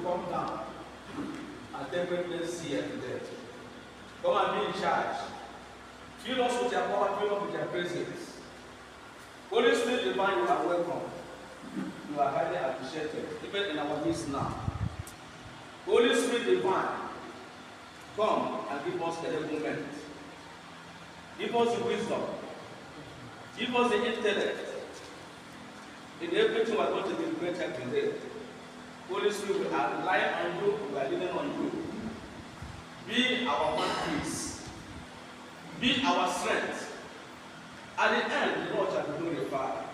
come down and take place here today. Come and be in charge. Fill us with your power, fill us with your presence. Holy Spirit divine, you are welcome. You are highly appreciated, even in our midst now. Holy Spirit divine, come and give us enablement. Give us the wisdom. Give us the intellect. In everything we are going to be greater today. Holy Spirit, we are relying on you, we are leaning on you. Be our mouthpiece. Be our strength. At the end, the Lord shall be glorified.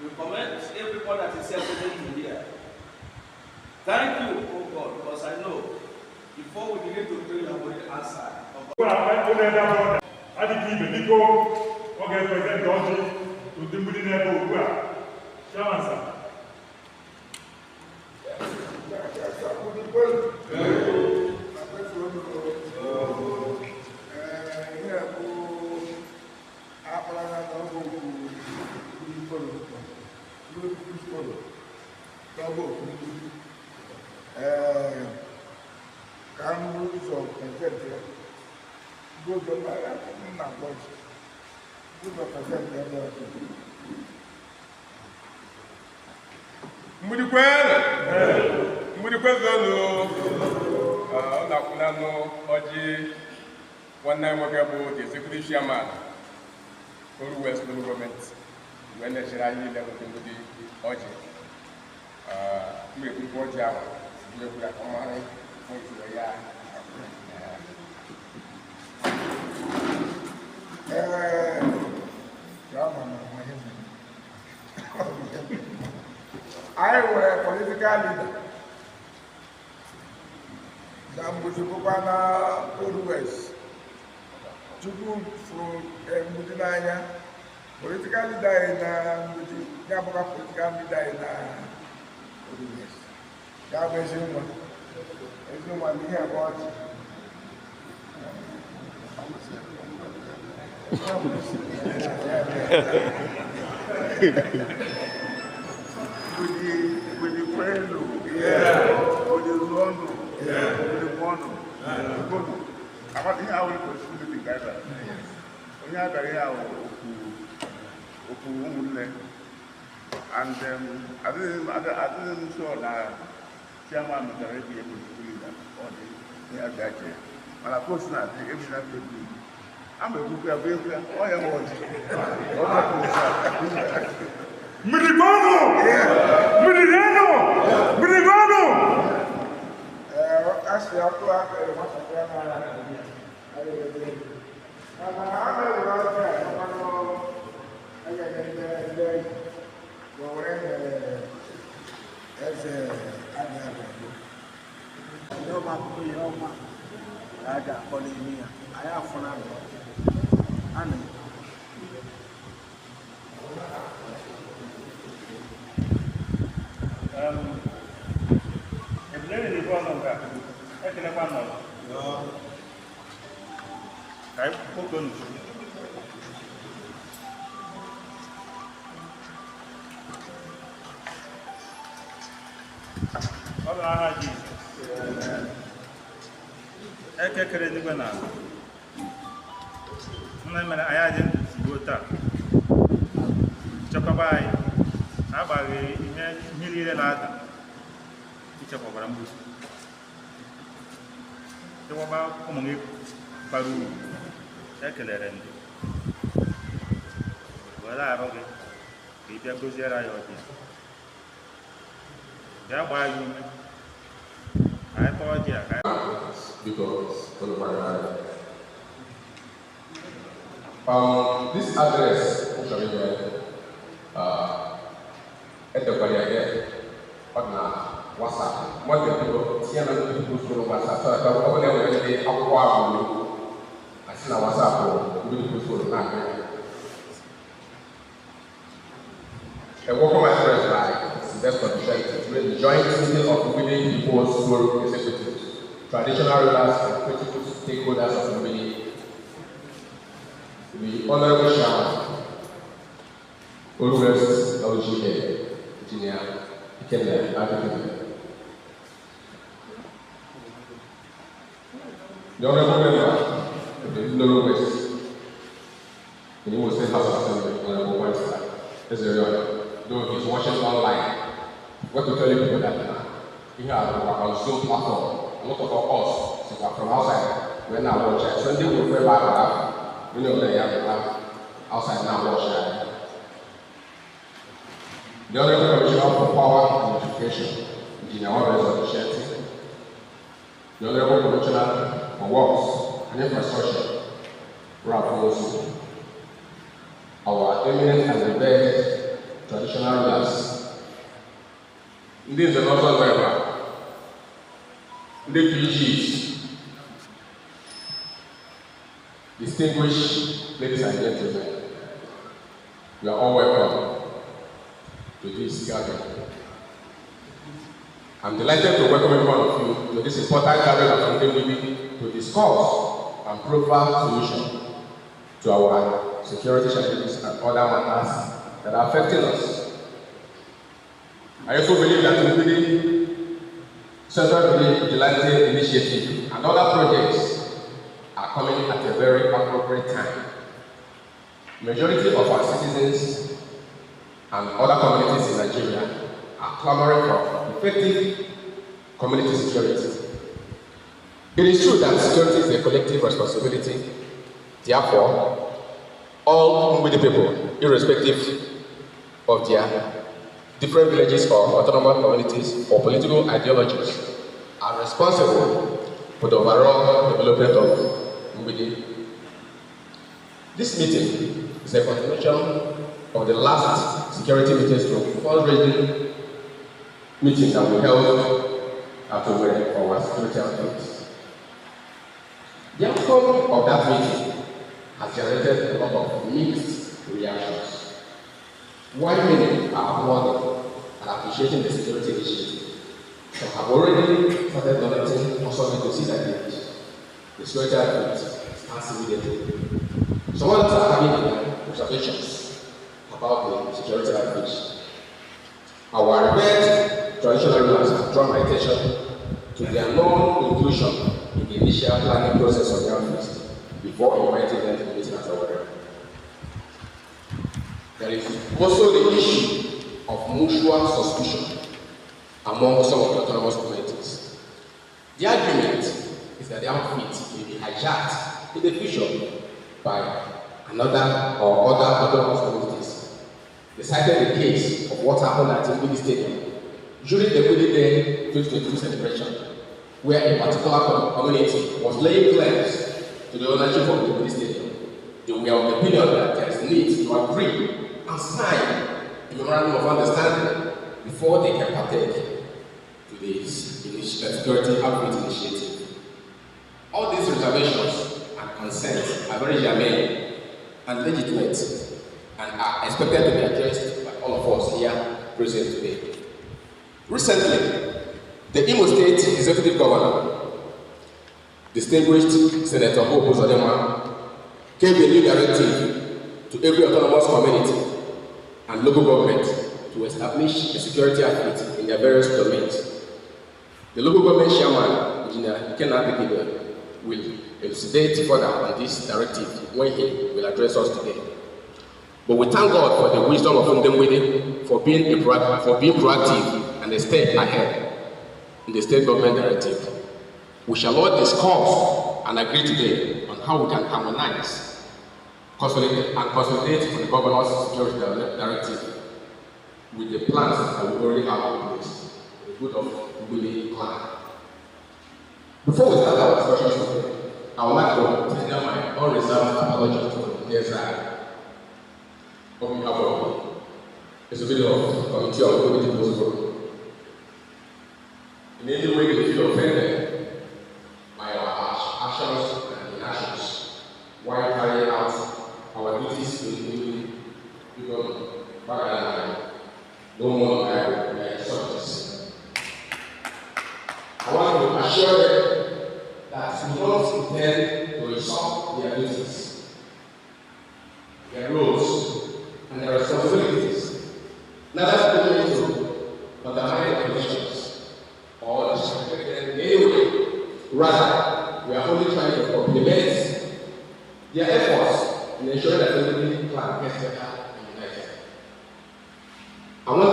We commend everybody that is here present here. Thank you, oh God, because I know before we begin to pray, you have already answered. Adịghị ibe biko ọ ga-epresent ọjị ụdị mgbidi n'ebe ugbu a. Chairman, sir. Ka m buru ụzọ present ya, buru ụzọ m na-agba ọjị, buru ụzọ present ya bụ ọjị. Mgbidi kwenu! Mgbidi kwezuonu! Ọ na-akwụnanụ ọjị nwanne anyị nwoke bụ the executive chairman, Oru West Local Government, wee na-echere anyị niile nwoke mgbidi ọjị. M ga-ekwukwa ọjị ahụ ekwu ya ka ọ mara nwezuo ya. Ee, ya ma na ọma ihe mere. Anyị nwere political leader na Mgbidi, bụkwa na Oru West. Chukwu fụrụ Mgbidi n'anya. Political leader anyị na Mgbidi ya bụkwa political leader anyị na Oru West, ya bụ ezi nwa, ezi nwa na ihe bụ ọchị. Mgbidi, Mgbidi kwenu! Mgbidi zụọnụ! Mgbidi mụọnụ! Mgbidi amata ihe ahụ responsibility nke anyị bịara. Onye abịara ihe ahụ okwu okwu ụmụnne and adịghị m sure na chairman metara ebi political leader ọ dị ihe abịa chee, mana post na adị ebi na ebi ama ekwukwu ya bụ ekwu ya ọ ya nwe ọjị ọ bụ Mgbidi kwenu! Mgbidi rienụ! Mgbidi kwenu! Ee, a sị ọkụ aka nwatakịrị anaghị mana a na-ewere ọjị a nọkwanụ agaghị ndị ndị ma were eze abịa abịa. Ndị ọma akụkọ ihe ọma ka a ga-akpọ n'ime ya anyị afụna ana. Ebulere na ibu ọnụ nke a, ekelekwa m ọzọ. Ka anyị kpọkuo n'Chukwu. Ọ bụ aha Jizọs. Eke kere eluigwe na ala. Nna mere anyị adị ndụ ruo taa. Chekwaba anyị n'agbanyeghị ihe ihe niile na-ada. Ichekwabara mgbusi. Chekwaba ụmụ gị bara uru. Ekelere m gị. Were arụ gị ka ị bịa goziere anyị ọjị. Bịa gbaa anyị ume. Ka anyị taa ọjị a ka anyị Biko, unu gbara anyị. This address m chọrọ inye, edekwara ya ọ dị na WhatsApp. Mmadụ biko tinye na ndị usoro WhatsApp so that ọ bụrụ na enwere ndị akwụkwọ ahụ asị na WhatsApp ndị usoro na-agụ ya. A welcome address by Sylvester Bishop during the joint meeting of Mgbidi People's Forum Executives, traditional rulers and critical stakeholders of Mgbidi. The Honorable Chairman, Oru West LGA, Engineer Ikenna Adikine, The Honorable Member of the Noro West, in Imo State House of Assembly, Honorable Barrister Ezerion, though he's watching online, what to tell you people that now, he has on Zoom platform, a lot of us so from outside, we're now watching. So they will refer back to many of them have outside now watching. The Honorable Commissioner for Power and Electrification, Engineer Warren Shetty, the Honorable Commissioner for Works and Infrastructure, Ralph Wilson, our eminent and revered traditional rulers, ndị nze na ọzọ nọ ebe a, ndị PGs, distinguished ladies and gentlemen, you are all welcome to this gathering. I'm delighted to welcome every one of you to this important gathering of Ndị Mgbidi to discuss and provide solution to our security challenges and other matters that are affecting us. I also believe that Mgbidi Central Vigilante Initiative and other projects are coming at a very appropriate time. Majority of our citizens and other communities in Nigeria are clamoring for effective community security. It is true that security is a collective responsibility. Therefore, all Mgbidi people, irrespective of their different villages or autonomous communities or political ideologies, are responsible for the overall development of Mgbidi. This meeting is a continuation of the last security meeting stroke fundraising meeting that we held at Owerri for our security outfits. The outcome of that meeting has generated a lot of mixed reactions. While many are applauding and appreciating the security initiative, some have already started donating also to see that the security outfit starts immediately. Some others are having observations about the security outfit. Our revered traditional rulers have drawn my attention to their non-inclusion in the initial planning process of the outfit before inviting them to the meeting at Owerri. There is also the issue of mutual suspicion among some of the autonomous communities. The argument is that the outfit may be hijacked in the future by another or other autonomous communities. They cited the case of what happened at Mgbidi Stadium during the Mgbidi Day 2022 celebration, where a particular community was laying claims to the ownership of the Mgbidi Stadium. They were of the opinion that there is need to agree and sign a memorandum of understanding before they can partake to the security outreach initiative. All these reservations and concerns are very germane and legitimate and are expected to be addressed by all of us here present today. Recently, the Imo State Executive Governor, distinguished Senator Hope Uzodinma, gave a new directive to every autonomous community and local government to establish a security outfit in their various domains. The local government chairman, Engineer Ikenna Adekibe, will elucidate further on this directive when he will address us today. But we thank God for the wisdom of Ndị Mgbidi for being proactive and a step ahead in the state government directive. We shall all discuss and agree today on how we can harmonize, consolidate on the governor's security directive with the plans that we already have in place, the good of Mgbidi plan. Before we start our discussions today, I would like to tender my unreserved apology to the DSI on behalf of the Executive Committee of Mgbidi People's Forum. In any way they feel offended by our actions and inactions while carrying out our duties to the people, no more subjects. I want to assure them that we don't intend to usurp their duties, their roles, and their responsibilities, neither claiming to undermine their positions or disrespect them in any way. Rather, we are only trying to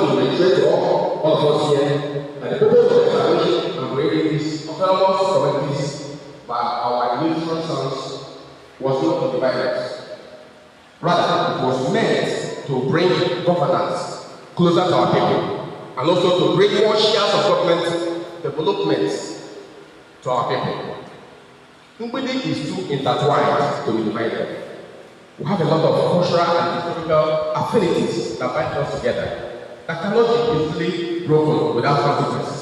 want to reiterate to all of us here that the purpose of establishing and creating these autonomous communities by our illustrious sons was not to divide us. Rather, it was meant to bring governance closer to our people and also to bring more shares of government development to our people. Mgbidi is too intertwined to be divided. We have a lot of cultural and historical affinities that bind us together that cannot be easily broken without consequences.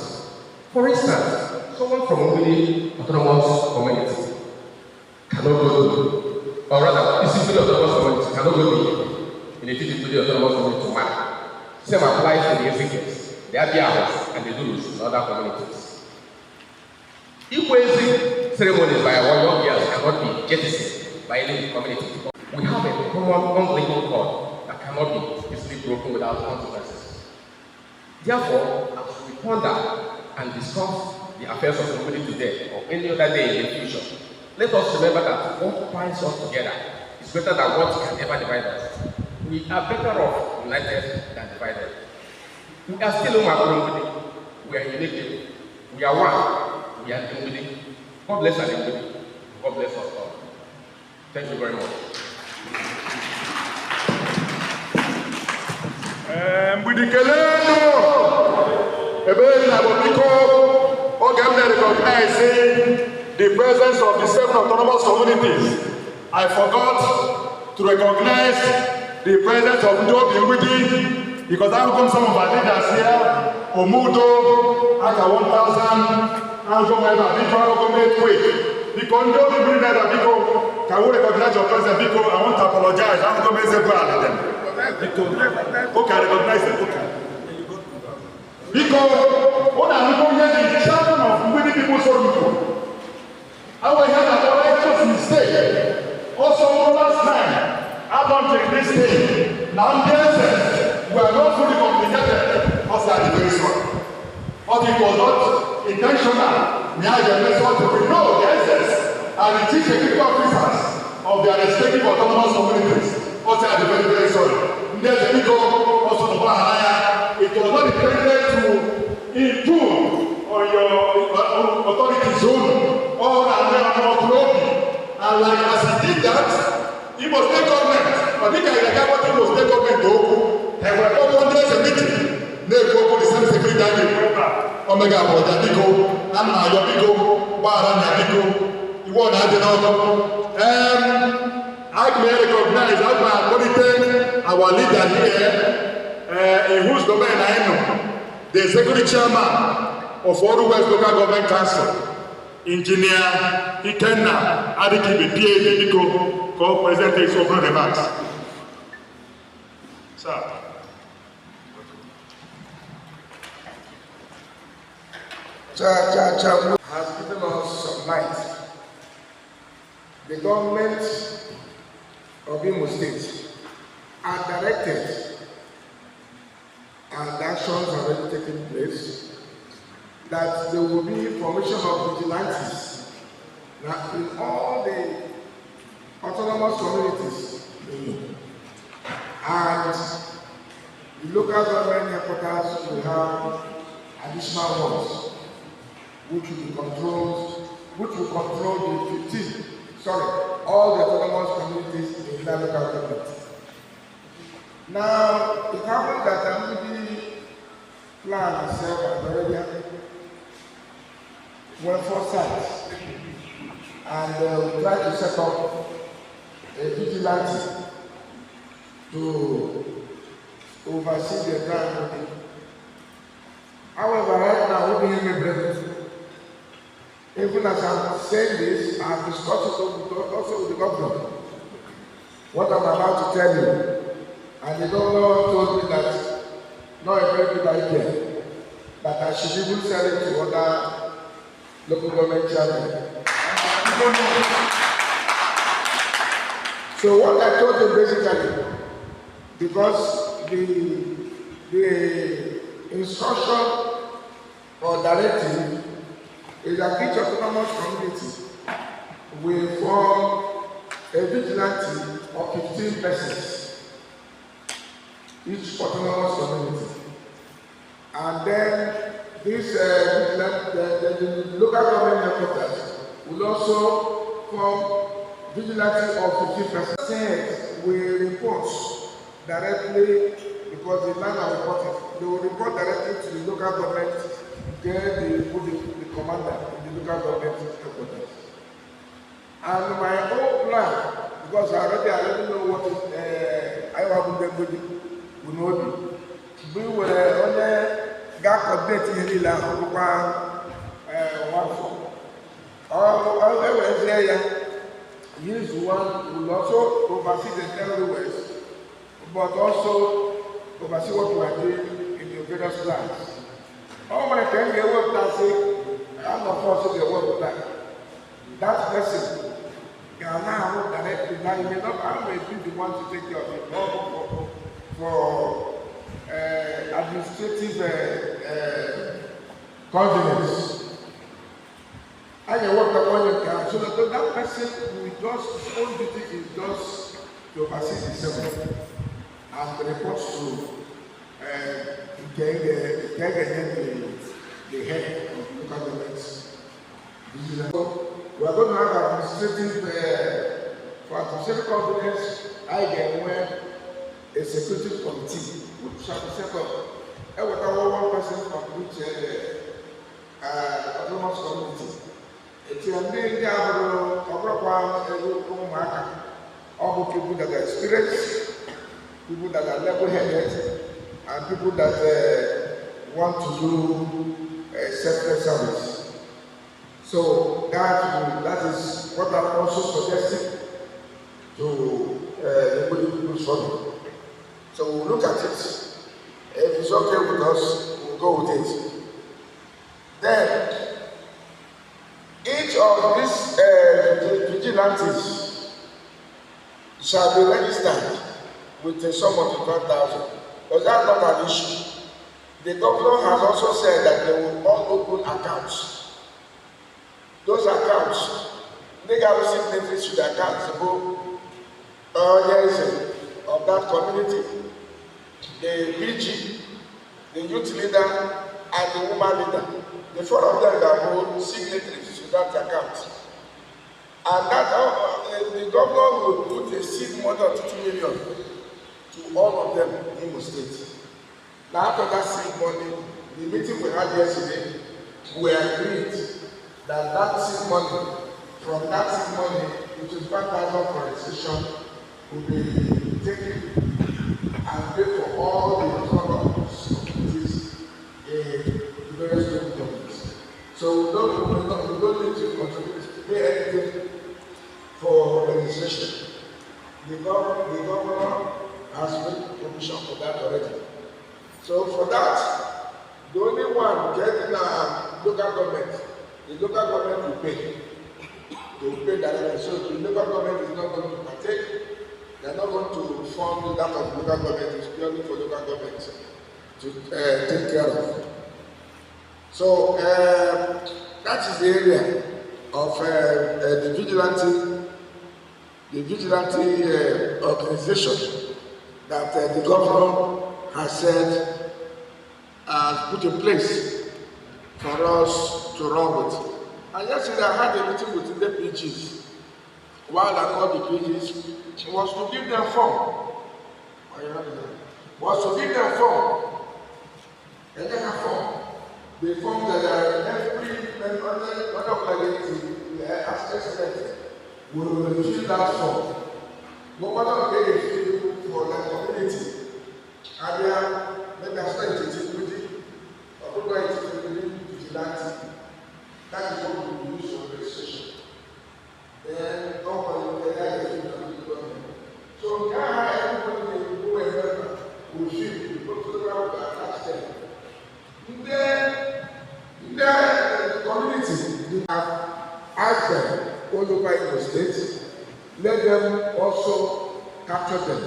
For instance, someone from Mgbidi Autonomous Community cannot go to, or rather, Isi Mgbidi Autonomous Community cannot go to in the Mgbidi Autonomous Community to marry. Same applies to the Ezekes, the Abiahos, and the Durus in other communities. Ikwezi ceremonies by our young girls cannot be jettisoned by any community. We have a common umbilical cord that cannot be easily broken without consequences. Therefore, as we ponder and discuss the affairs of Mgbidi today or any other day in the future, let us remember that what binds us together is greater than what can ever divide us. We are better off united than divided. We are still Mgbidi. We are unique. We are one. We are Mgbidi. God bless our Mgbidi. God bless us all. Thank you very much. Mgbidi kelenu ebe na biko oge m na-recognize the presence of the 7 autonomous communities. I forgot to recognize the presence of ndị obi Mgbidi because I welcome some of our leaders here. Omudo aka 1000 Ango biko Ango earthquake. Biko ndị obi Mgbidi na biko, can we recognize your presence? Biko, I want to apologize. Ango Ezebụ them. Okay, recognize them. Okay. Because when I look at the chairman of Mgbidi People's Forum, our had a righteous mistake. Also, last time, I don't take this thing. Now, the answers were not fully complicated. Also, the very sorry. But it was not intentional. Now, the method we know the answers are the chief executive officers of their respective autonomous communities. Also, I'm very, very sorry. There's a big also the It was not intended to intrude on your authority zone or and like as he did that, Imo State government, particularly the Imo State government, they were all hundreds of meeting. They go for the same security Omega Biko, Anna Yobiko, Bara Biko, you want to I may recognize, I may our leader here, in whose domain I know, the executive chairman of Oru West Local Government Council, Engineer Ikenna Adikibe, PhD, Biko, co-present his opening remarks. Sir. Cha, cha, cha has given us some light. The government of Imo State are directed, and actions are already taking place, that there will be formation of vigilantes now in all the autonomous communities and the local government headquarters will have additional ones, which will be controlled, which will control the 15, sorry, all the autonomous communities in that local government. Now, it happened that Mgbidi plan itself had already went for sites, and we tried to set up a vigilante to oversee the entire Mgbidi. However, right now, we behave break. Even as I'm saying this, I've discussed it also with the governor. What I'm about to tell you. And the governor told me that not a very good idea, that I should even sell it to other local government chairmen. So what I told him basically, because the instruction or directive is that each autonomous community will form a vigilante of 15 persons. Each autonomous community. This the local government headquarters will also form vigilante of 15%. We report directly because the land are reported. They will report directly to the local government, then they put the commander in the local government headquarters. And my own plan, because I already know what is I have been. We were only got coordinate ihe niile ahụ bụkwa nwafọ. Ọ ya use one will also oversee the everywhere, but also oversee what we are doing in the various plans. Ọ nwere ka m ga-ewepụtasị all of us ga-ewepụta that person ga na-ahụ directly. Now you may not, I may be the one to take care of it for administrative convenience. I can work upon your account so that that person will just, his own duty is just to oversee the seven and report to the head of the local government. So we are going to have administrative, for administrative convenience, I can wear a security committee which shall be set up. And with our one person from each autonomous community. All people that are experienced, people that are level-headed, and people that want to do selfless service. So that is what I'm also suggesting to the People's Forum. So we'll look at it. If it's okay with us, we'll go with it. Then, each of these vigilantes shall be registered with a sum of 12,000. But that's not an issue. The governor has also said that they will all open accounts. Those accounts, they got signatories to the accounts of that community, the PG, the youth leader, and the woman leader. The four of them are both signatories to that account. And that the governor will put a seed money of 2 million to all of them in Imo State. Now, after that seed money, the meeting we had yesterday, we agreed that that seed money, from that seed money, which is 5,000 for registration, will be taken and pay for all the autonomous communities in the various local governments. So we don't need to contribute, pay anything for registration. The governor has made provision for that already. So for that, the only one getting a local government, the local government will pay. They will pay directly. So the local government is not going to partake. They are not going to fund that of local government. It's purely for local government to take care of. So that is the area of the vigilante organization that the governor has said has put in place for us to run with. And yesterday I had a meeting with the PGs. While I called the PGs, was to give them form. Was to give them form. And they have form. The form that every member of the will fill that form. No matter what they feel for the community. And they are maybe I started to vigilante. That is what we use for registration. Then nobody can government. So now everybody who is will feel the protocol will attach them. Then the community have asked them all over Imo State, let them also capture them.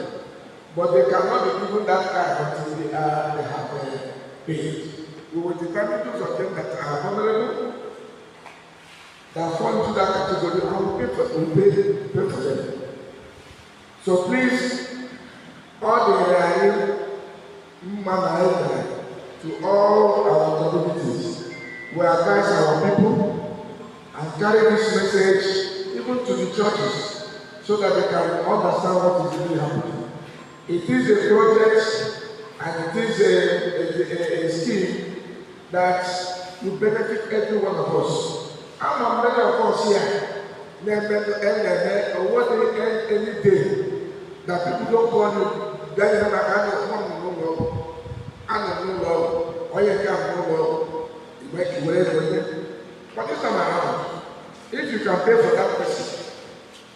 But they cannot be given that card until they have paid. We will determine those of them that are vulnerable, that fall into that category, and we pay for them. So please, all the to all our communities, We advise our people and carry this message even to the churches so that they can understand what is really happening. It is a project and it is a scheme that will benefit every one of us. Ama many of us here na-eme na-eme onweghị any day that people don't call you, bịa nyere m aka, anọ nwa m n'ụlọ ọgwụ, anọ m n'ụlọ ọgwụ, onye nke a m n'ụlọ ọgwụ, igwe were ego nye. But this time around, if you can pay for that person,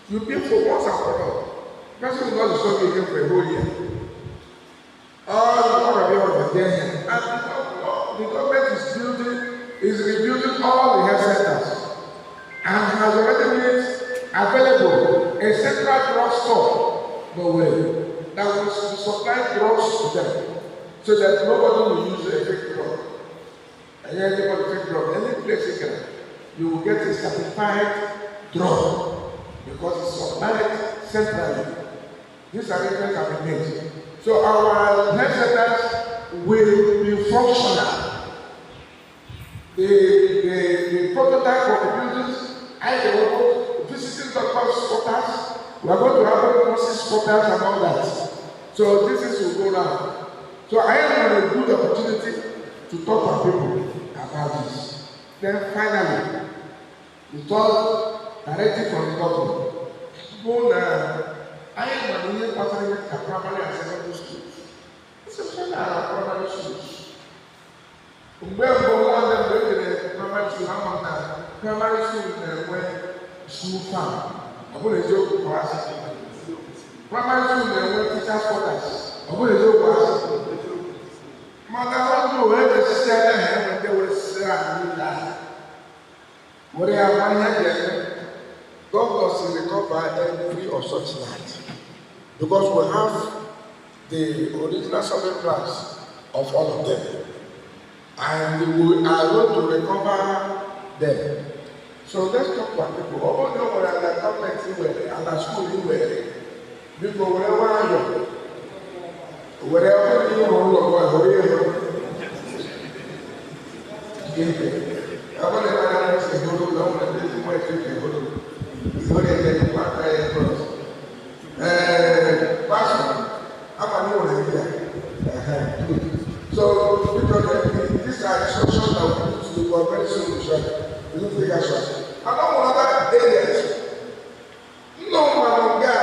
you pay for once and for all. Person will not disturb you again for a whole year. All of you are there here. And the government is rebuilding all the health centers and has already made available a central drug store, no way, that will supply drugs to them so that nobody will use a fake drug. And anybody fake drug, any place you can, you will get a certified drug because it's supplied centrally. These arrangements have been made. So our health centers will be functional. The prototype of the buildings, I will visiting doctors' quarters, we are going to have nurses' quarters and all that. So this is will go round. So I am in a good opportunity to talk to our people about this. Then finally, the third directive from the government. Bụ na anyị nwere ihe gbasara ihe ka primary and secondary schools. Especially our primary schools. Mgbe mbụ nwanne mgbe e jere primary school, ama m na primary school na-enwe school farm. Ọ bụrụ eziokwu ka asị. Primary school na-enwe teachers quarters. Ọ bụrụ eziokwu asị. Mana ọ bụ wee mesisi anya ha enwe ndị were sisi ahụ niile ahụ. Were ya gwa ihe ga-eme. Governors will recover every of such land because we have the original survey plans of all of them, and we are going to recover them. So let's talk to our people. Ọ bụrụ na o nwere ala gọọmenti were, ala school were, biko were nwayọ were. Ọ bụrụ na ị hụrụ ụlọ gị, were ihe ọ bụrụ na ị mara esi hụrụ ụlọ, ọ nwere ndị ezigbo etu hụrụ were ebe aka ya cross. Ee, pastor, ama m nwere ndị a. So because these are instructions that we need to do, but very soon we shall we will figure out. And one other areas. No man nga,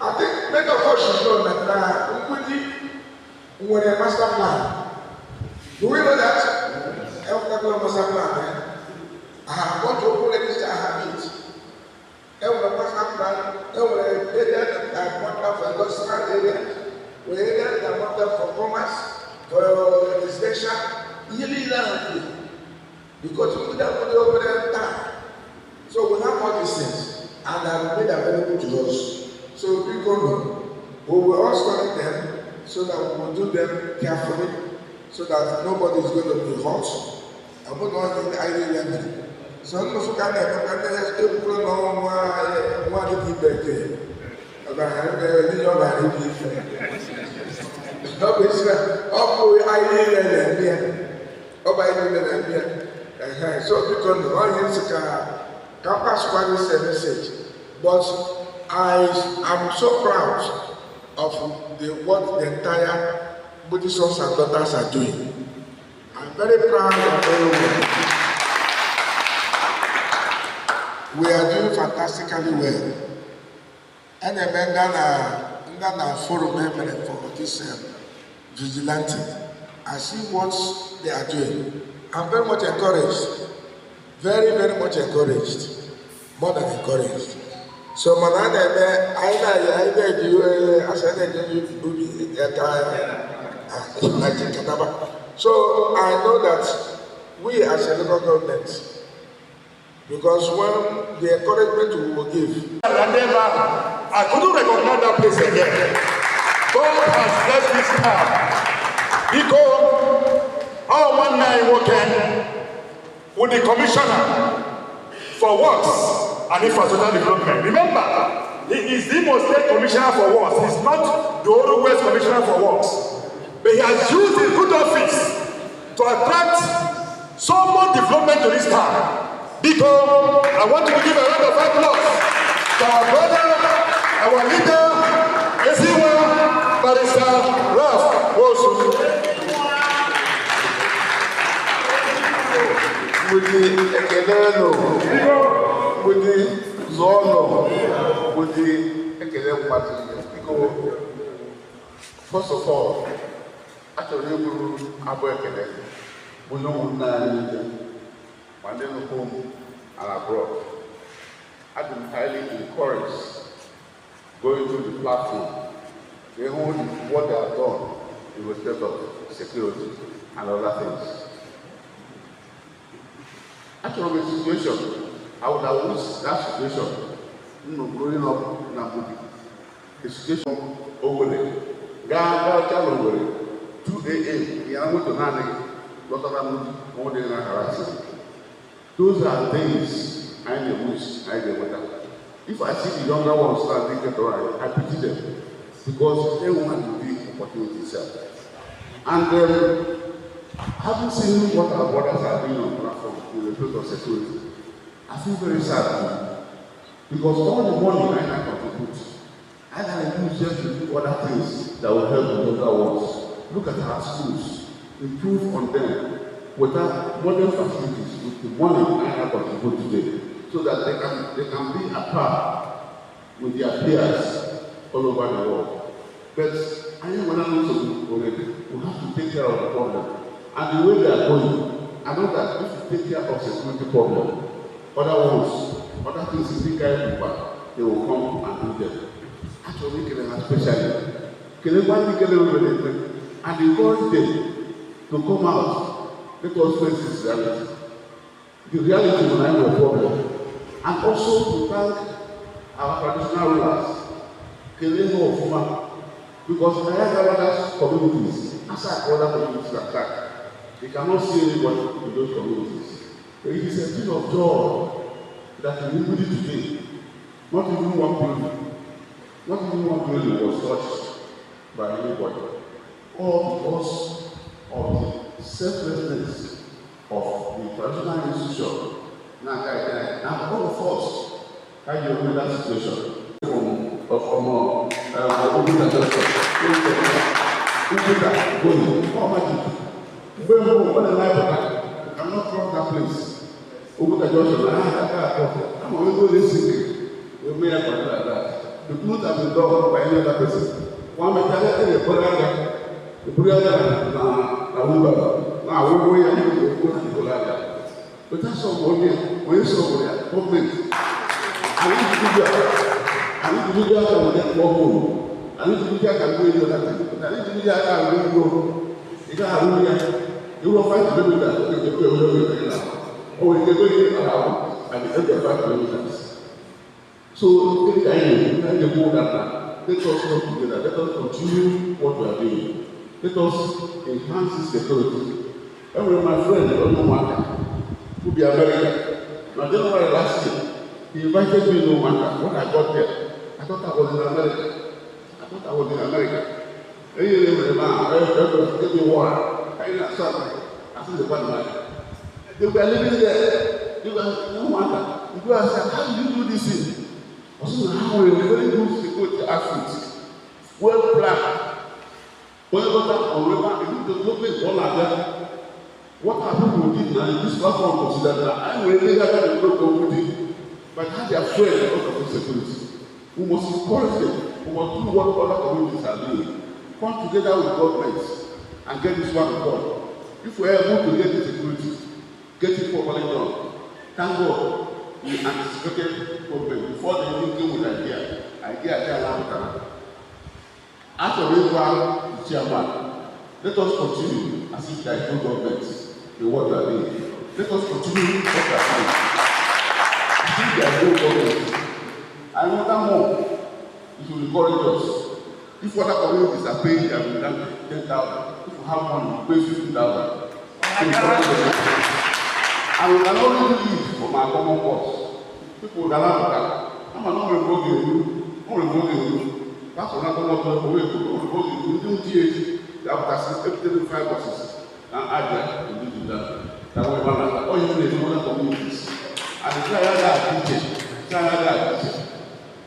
I think many of us should know that na Mgbidi nwere master plan. Do we know that? Enwere master plan, eh? I have gone to open register, I have it. Enwere master plan, enwere area that are marked out for industrial area, nwere area that are marked out for commerce, for residential, ihe niile ahụ dị. Because Mgbidi abụghị obere taa. So we have all these things and are made available to us. So biko no, we will all study them so that we will do them carefully so that nobody is going to be hurt. Ọ bụrụ na onye anyị niile mere. So nnụfụ ka a na-emekwa ndị ekwuru na nwa nwa dịka ibe nke n'ihi ọ gara ibe ife. Ọ bụ isi na ọ bụ anyị niile na-eme ya. Ọ bụ anyị niile na-eme ya. Ehe, so biko nụ, ọ ihe nsị ka ka m passkwa this message. But I am so proud of what the entire Buddhist sons and daughters are doing. I'm very proud of everyone. We are doing fantastically well. And then Ghana forum emere for this vigilante. I see what they are doing. I'm very much encouraged. Very, very much encouraged. More than encouraged. So mana a na-eme anyị na-anyị na-eji asị na-eji ubi ka na ji kataba. So I know that we as a local government, because when the encouragement we will give, And then I couldn't recognize that place again. God has blessed this town. Biko, our nwanne anyị nwoke with the commissioner for works and infrastructure development. Remember, he is the Imo State Commissioner for Works. He's not the Oru West Commissioner for Works. But he has used his good office to attract development to this town. Biko, I want you to give a round of applause to our brother, our leader, Eziwa Barrister Ralph Wosu. Mgbidi ekele nụ, mgbidi zụọ nụ, mgbidi ekele mmadụ. Biko, first of all, achọrọ iburu abụ ekele bụ nye ụmụnne anyị niile, ma ndị nọ home and abroad. Adị m highly encouraged going through the platform. They hold what they have done in respect of security and other things. Actually, the situation, I would have wished that situation, growing up in Abuja, the situation over there, gaa gaa Owerri, 2 a.m., ya moto naanị lọtara m all day na harassing. Those are things I may wish I may whether. If I see the younger ones standing get right, I pity them because they want to be opportunity itself. And having seen what our brothers are doing on platform in the field of security, I feel very sad because all the money I can contribute, I can use them to do other things that will help the younger ones. Look at our schools, improve on them without modern facilities with the money I can contribute today, so that they can be at par with their peers all over the world. But I am one already. We have to take care of the problem. And the way they are going, I know that if you take care of security problem, other ones, other things in big people, they will come and do them. Actually, kele na especially, kele one kele we and encourage them to come out. Let us face this reality. The reality will not be a problem. And also to thank our traditional rulers, kele no ofuma, because I have other communities, outside other communities attack. They cannot see anybody in those communities. But it is a thing of joy that in Mgbidi today, not even one building, not even one building was touched by anybody. All because of the selflessness of the traditional institution. Now, now all of us can you that situation from Oguta Junction, Oguta going, oh magic. Mgbe mbụ ọ na-eme you cannot cross that place. Oguta Junction, ah, I'm only going to see we may have like that. The good have been done by any other person. One mentality, the brother, the brother na na wheelbarrow. Na awụgwọ ya ndị okwu na ndị aka. But that's all onye onye sọ bụ ya gọọmenti. Anyị jiri anyị jiri aka were kpọọ home. Anyị jiri aka gbuo any other thing. But anyị jiri aka arụ ugbo. Ị gaghị arụ ya. Iwu 5 kilometers, ọ ga-ekwe onye onye na. O nwere ike ego ahụ at the end of 5 kilometers. So, gịnị ka anyị na-ekwu? Anyị na-ekwu that na let us work together. Let us continue what we are doing. Let us enhance this security. Enwere my friend onye ụmụaka who be America. Na January last year, he invited me to Ụmụaka. When I got there, I thought I was in America. I thought I was in America. Enyi na enwere m ahụ, give me water. Anyị na-asụ akpa, asị the bad man. They were living there. They were in Ụmụaka. You go and say, "How do you do this thing?" Ọsị na ha nwere very good security outfit, well planned. Onye gọta ọrịba, development ọ na-abịa. What our people did na this platform consider na anyị nwere ndị ga-aga develop Mgbidi, but ha dey afraid because of insecurity. We must encourage them. We must do what other communities are doing. Come together with government and get this one done. If we are able to get the security, get it properly done, thank God we anticipated problem before they even came with idea. Idea dey allow. Achọrọ ịgwa the chairman, let us continue as if there is no government in what we are doing. Let us continue what we are doing as if there is no government. I wonder more, it will encourage us. If other communities are paying their 10,000, if we have money, we pay 50,000 to encourage them. And we can only do it from our common purse. People ga na-apụta ama na o nwere mgbe ọ ga-eru, o nwere mgbe ọ ga-eru. Pastor na-akpọ ọtọ owe ekwu, o nwere mgbe ọ ga-eru ndị ntị echi ga-apụtasị ebutere five boxes na aja ndị dị. Ka wee gbara onye na-eme other communities. And nke a ya ga-adị iche, nke a ya ga-adị iche.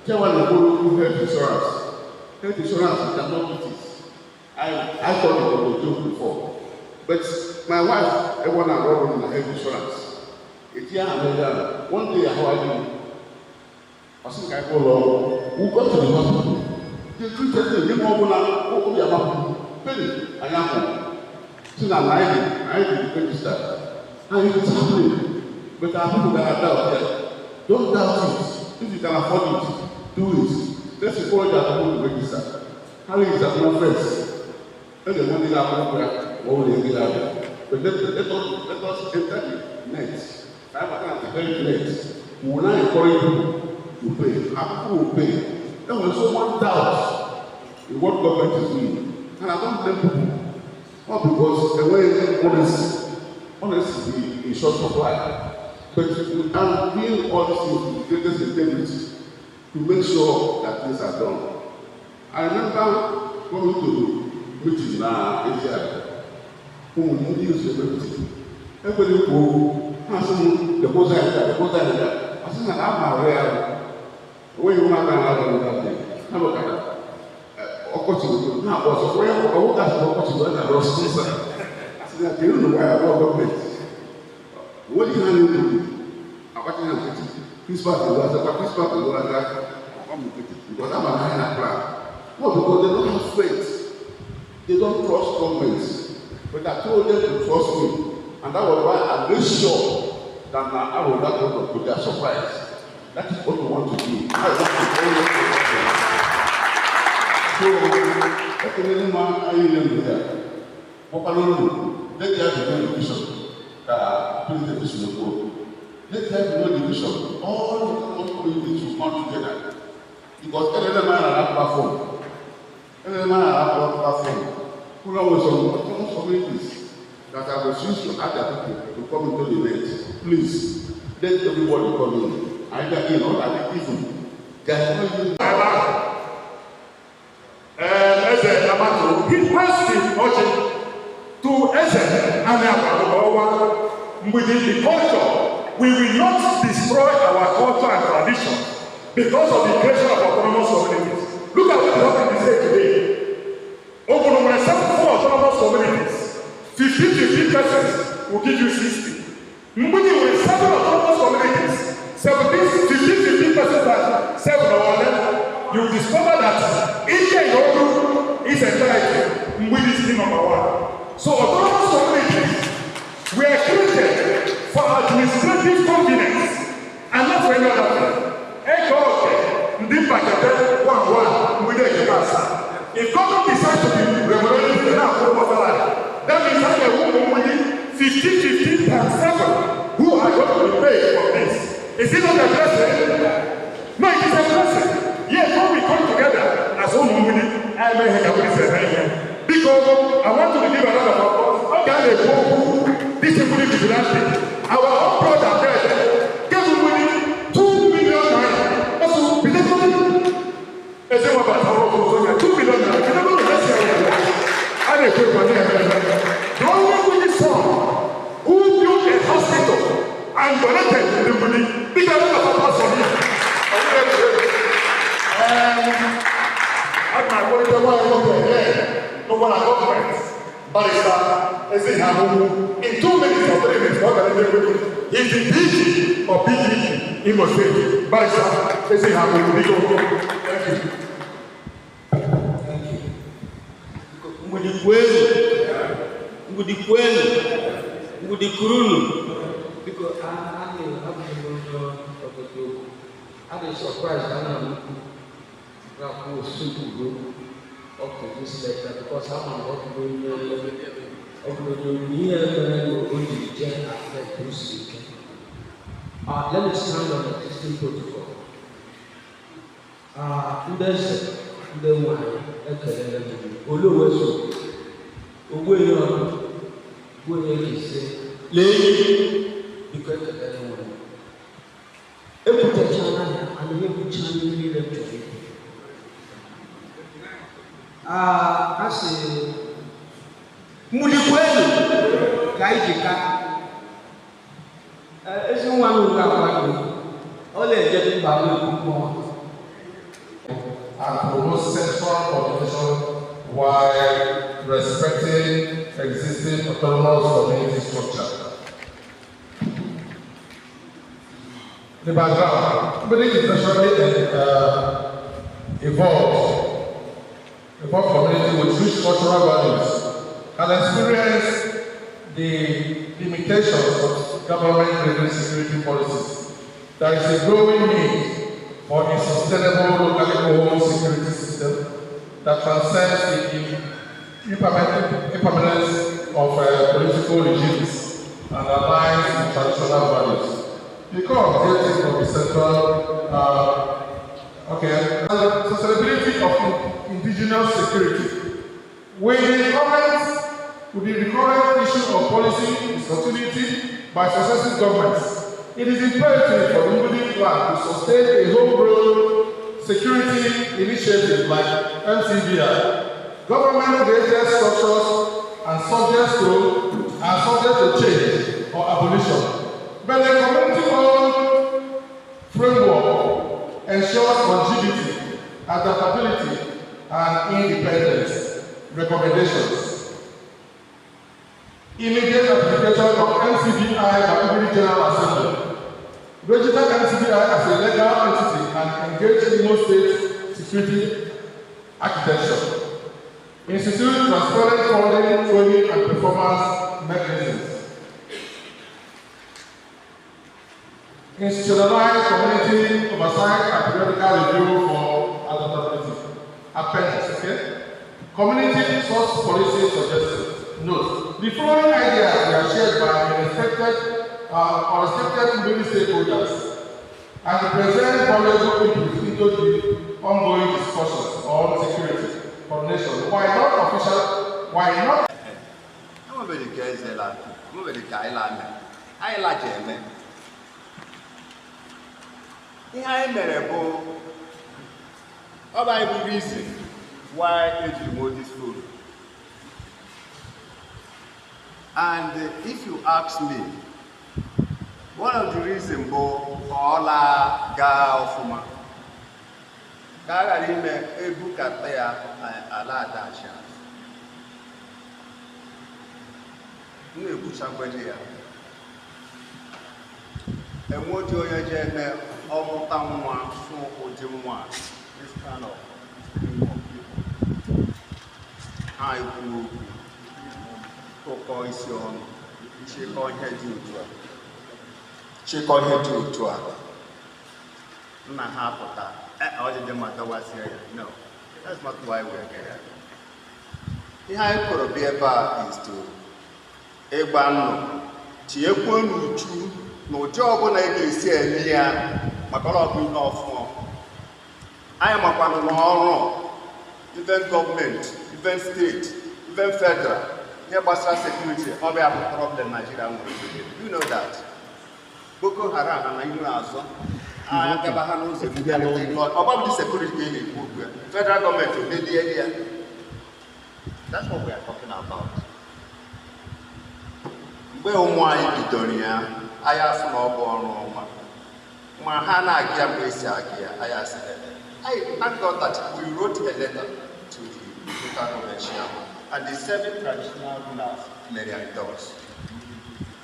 Chairman na-ekwuru okwu health insurance. Health insurance, you cannot beat it. I thought it was a joke before. But my wife, everyone na-arụ ọrụ na health insurance. Eti ahụ na ahụ, one day ahụ adịghị. Ọ sị ka anyị gaa ụlọ ọgwụ. We got to the hospital. They treated me, nye m ọgwụ na obi amapụ. Penny, anyị ahụ. Si na anyị dị registered. And it's happening. But our people that are doubt here, don't doubt it. If you can afford it, do it. Let's encourage our people to register. How is that not first? Let the money that what will they get out? But let us enter the net. I have a health net. We will now encourage people to pay. Our people will pay. There was so much doubt in what government is doing. And I don't blame people. Not because the way honesty is in short supply. But we are doing all these things with the greatest integrity to make sure that things are done. I remember coming to meeting na Asia, ụmụ ndị use meeting. Ekwere ikwu okwu, ha sị m deposit ya, deposit ya. Asị na a ma ya onweghị ụmụaka na-aga n'ụlọ dị. Ha bụ ka ọkọchị na-agba ọsọ, onye ọwụ gasị ọkọchị ọ na-agba ọsọ nsọ. Asị na kedu na waya abụọ gọọmenti. Onweghị ihe ha na-ekwu akpacha na nkịtị. Principal ga aka, principal ga aka, ọkwa m nkịtị because ama na ha na plan. Not because they don't have faith. They don't trust government. But I told them to trust me. And that was why I made sure that now I will not go to their surprise. That is what we want to do. I want to always. So, ekelele m anyị niile ya. Kpọkwara unu, let there be no division. Ka President si kwuo. Let there be no division. All the autonomous communities will come together. Because elele m anya na platform. Elele m anya na platform. Ụlọ nwere some autonomous communities that have refused to add their people to come into the net. Please, let everybody come in. Either in or either even. There is no use. Eze Amato, he passed the ọjị to Eze Aniakwadowa within the culture. We will not destroy our culture and tradition because of the creation of autonomous communities. Look at what happened in the state today. Obodo nwere 74 autonomous communities. 15 15 persons will give you 60. Mgbidi nwere seven autonomous communities. 17 15 15 persons at seven or 11. You will discover that Ike Yoru is entirety. Mgbidi is still number one. So autonomous communities were created for administrative convenience and not for any other thing. Eke oke, ndị mbakete one one, mgbidi ekete asaa. If government decides to be remunerated na akwụ ụgwọ salary, that means a ga-enwe ụmụ mgbidi 15 15 times seven who are going to be paid for this. Is it not a blessing? No, it is a blessing. Yes, when we come together as ụmụ mgbidi, anyị mee ihe ka mgbidi si eme ihe. Biko, I want to give a round of applause. Ọ ga na-ekwu okwu this Mgbidi vigilante. Our own brother there gave Mgbidi ₦2 million. Also, bidegodi eze nwabata ọrụ ọzọ ya ₦2 million. Bidegodi esi ya. A na-ekwu ekwu na-eme eme. The only Mgbidi son who built a hospital and donated to the Mgbidi. Biko, a round of applause for him. Aga m akpọlite nwaanyị nwoke again n'ụgwọ na gọọmenti, Barrister Ezihamugwu, in 2 minutes or 3 minutes ka ọ gara ndị Mgbidi. He is the PG of PDP Imo State. Barrister Ezihamugwu, biko. Thank you. Thank you. Mgbidi kwenu, Mgbidi kwenu, Mgbidi kurunu. Biko, a abụghị m onye obodo okwu. Adị surprise na nna m ukwu na-akwụ osukwugo up to this level because ama m ọ bụrụ onye ihe mere na o jiri jee affect o siri ike. Let me stand on existing protocol. Ndị eze, ndị nwanyị, ekelele m unu. Olowe so, ogbuenyi ọdụ, ogbuenyi ise, lee, biko, ekelele m unu. Ekwutechala ya, ana ekwucha ihe niile m chọrọ ikwu. A sị, Mgbidi kwenu, ka anyị ji ka nwa n'oge akwa gị ọ na-eje mba n'okwu mmụọ. And promote central coordination while respecting existing autonomous community structure. The background, Mgbidi is naturally evolved community with rich cultural values and experience the limitations of government-driven security policies. There is a growing need for a sustainable locally owned security system that transcends the impermanence of political regimes and aligns with traditional values. The core objective of the central, and the sustainability of indigenous security. With the recurrent issue of policy discontinuity by successive governments, it is imperative for the Mgbidi clan to sustain a homegrown security initiative like MCBI. Government-created structures and subject to change or abolition. But the community-owned framework ensures longevity, adaptability, and independence. Recommendations. Immediate application of MCBI by Mgbidi General Assembly. Register MCBI as a legal entity and engage Imo State security architecture. Institute transparent funding, training, and performance mechanisms. Institutionalize community oversight and periodical review for adaptability. Appendix, okay? Community source policy suggestions. Note, the following ideas were shared by respected community stakeholders and present valuable input into the ongoing discussions on security coordination. Why not official? Why not? Enwebere ka eze la, enwebere ka anyị la mee, anyị laja eme. Ihe anyị mere bụ ọ bụ anyị bụ reason why ejiri nwee this forum. And if you ask me, one of the reasons bụ ka ọ laa gaa ọfụma, ka a ghara ime ebukata ya ala adachi azụ. M na-ekwuchakwele ya. Enwedị onye ji eme ọmụta nwa fụ ụdị nwa this kind of stream of people. Ha ekwu okwu, tụkọ isi ọnụ, chịkọ ihe dị otu a. Chịkọ ihe dị otu a. Nna ha pụta, ọdịdị mma dọwasịa ya. No, that's not why we're here. Ihe anyị kọrọ bịa ebe a is to ịgba nnụ, tinyekwuo n'uchu n'ụdị ọbụla ị ga-esi eme ya maka ọ bụ ihe ọfụọ. Anyị makwanụ n'ọrụ even gọọmenti, even steeti, even federal, ihe gbasara security, ọ bụ ya bụ problem Nigeria nwere today. You know that. Boko Haram na ihu azọ agaba ha n'ụzọ ọ bụ security ka ị na-ekwu okwu ya. Federal gọọmenti omelie ya. That's what we are talking about. Mgbe ụmụ anyị bidoro ya, anyị asị na ọ bụ ọrụ ọma. Ma ha na-aga ya mgbe esi aga ya, anyị asị I thank God that we wrote a letter to the local government chairman and the 7 traditional rulers mere endorse.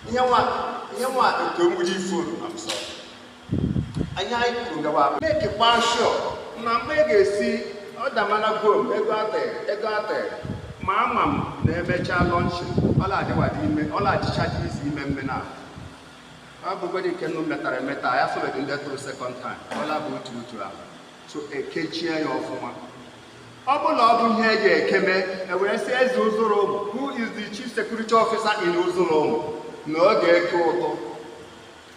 Ihe nwa nke Mgbidi forum, I'm sorry. Anyị anyị kwuru gawa make kwa sure na mgbe ị ga-esi ọ damana gom ego atịrị ma ama m na-emecha lọnchị ọla adịchaji izi ime mme na ọ bụgodị nke nnu metara emeta ya sobeghị ndị tụrụ second time ọla bụ otu otu ahụ so ekechie ya ọfụma. Ọ bụla ọ bụ ihe eji ekeme ewere sị eze ụzụrụ ụmụ, who is the chief security officer in ụzụrụ ụmụ, na ọ ga-eke ụtụ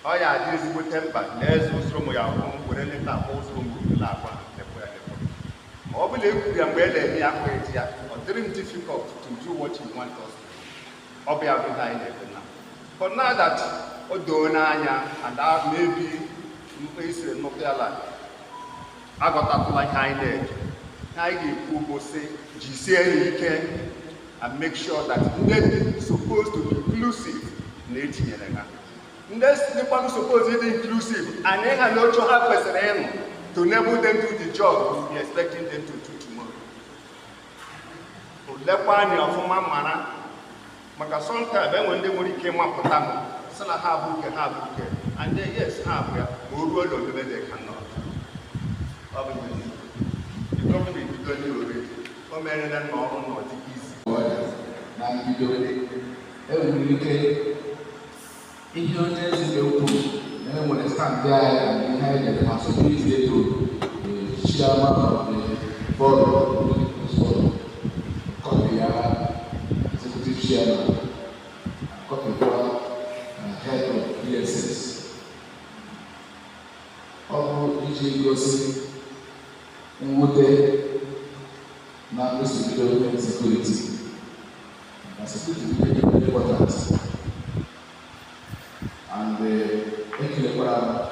ọ ya adị ezigbote mkpa na eze ụzụrụ ụmụ ya hụ were leta akpọ ụzụrụ ụmụ na-agwa lekwa ya lekwa. Ma ọ bụla ekwuru ya mgbe e na-eme ya akwa eji ya, ọ dịrị m difficult to do what you want us to do. Ọ bụ ya bụ ihe anyị na-ekwe na. But now that o doo n'anya and that maybe mkpe isiri nnukwu ya la agọtatụla ihe anyị na-eje. Ihe anyị ga-ekwu bụ sị jisie ya ike and make sure that ndị dị supposed to be inclusive na etinyere ha. Ndị dịkwanụ suppose ịdị inclusive and ha na oche ha kwesịrị ịnụ to enable them do the job we will be expecting them to do tomorrow. Olekwa anyị ọfụma mara maka sometimes enwere ndị nwere ike ịmapụta m sị na ha bụ uke, ha bụ uke, and then yes, ha bụ ya, ma o ruo n'omume, they cannot. Ọ bụ ihe the government ebido already, o merela na ọrụ nọ dị easy. Na mbido, enwere ike ihe onye eze na-ekwu na enwere stand anyị na ihe anyị na-eme ma submit to the chairman of the board of the People's Forum, copy ya executive chairman, copy kwa head of DSS. Ọ bụ iji gosi mwute na nsogide security, na security dị very important, and ekelekwara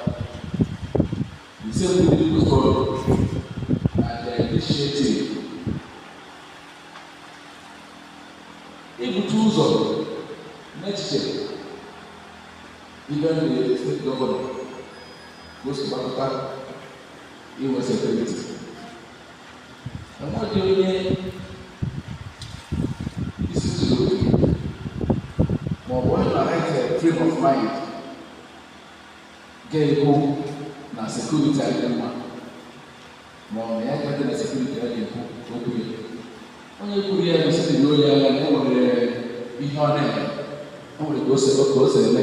m the same People's Forum and the initiative ibute ụzọ n'echiche, even the state governor gosipụta inwe security. Enweghị onye isi zuru oke ma ọ bụ onye na right frame of mind ga-ekwu na security adị mma, ma ọ na ya gadị na security a ga-ekwu okwu ya. Onye kwuru ya gosiri na onye agha na e nwere ihe ọ na-eme, o nwere ka o si eme.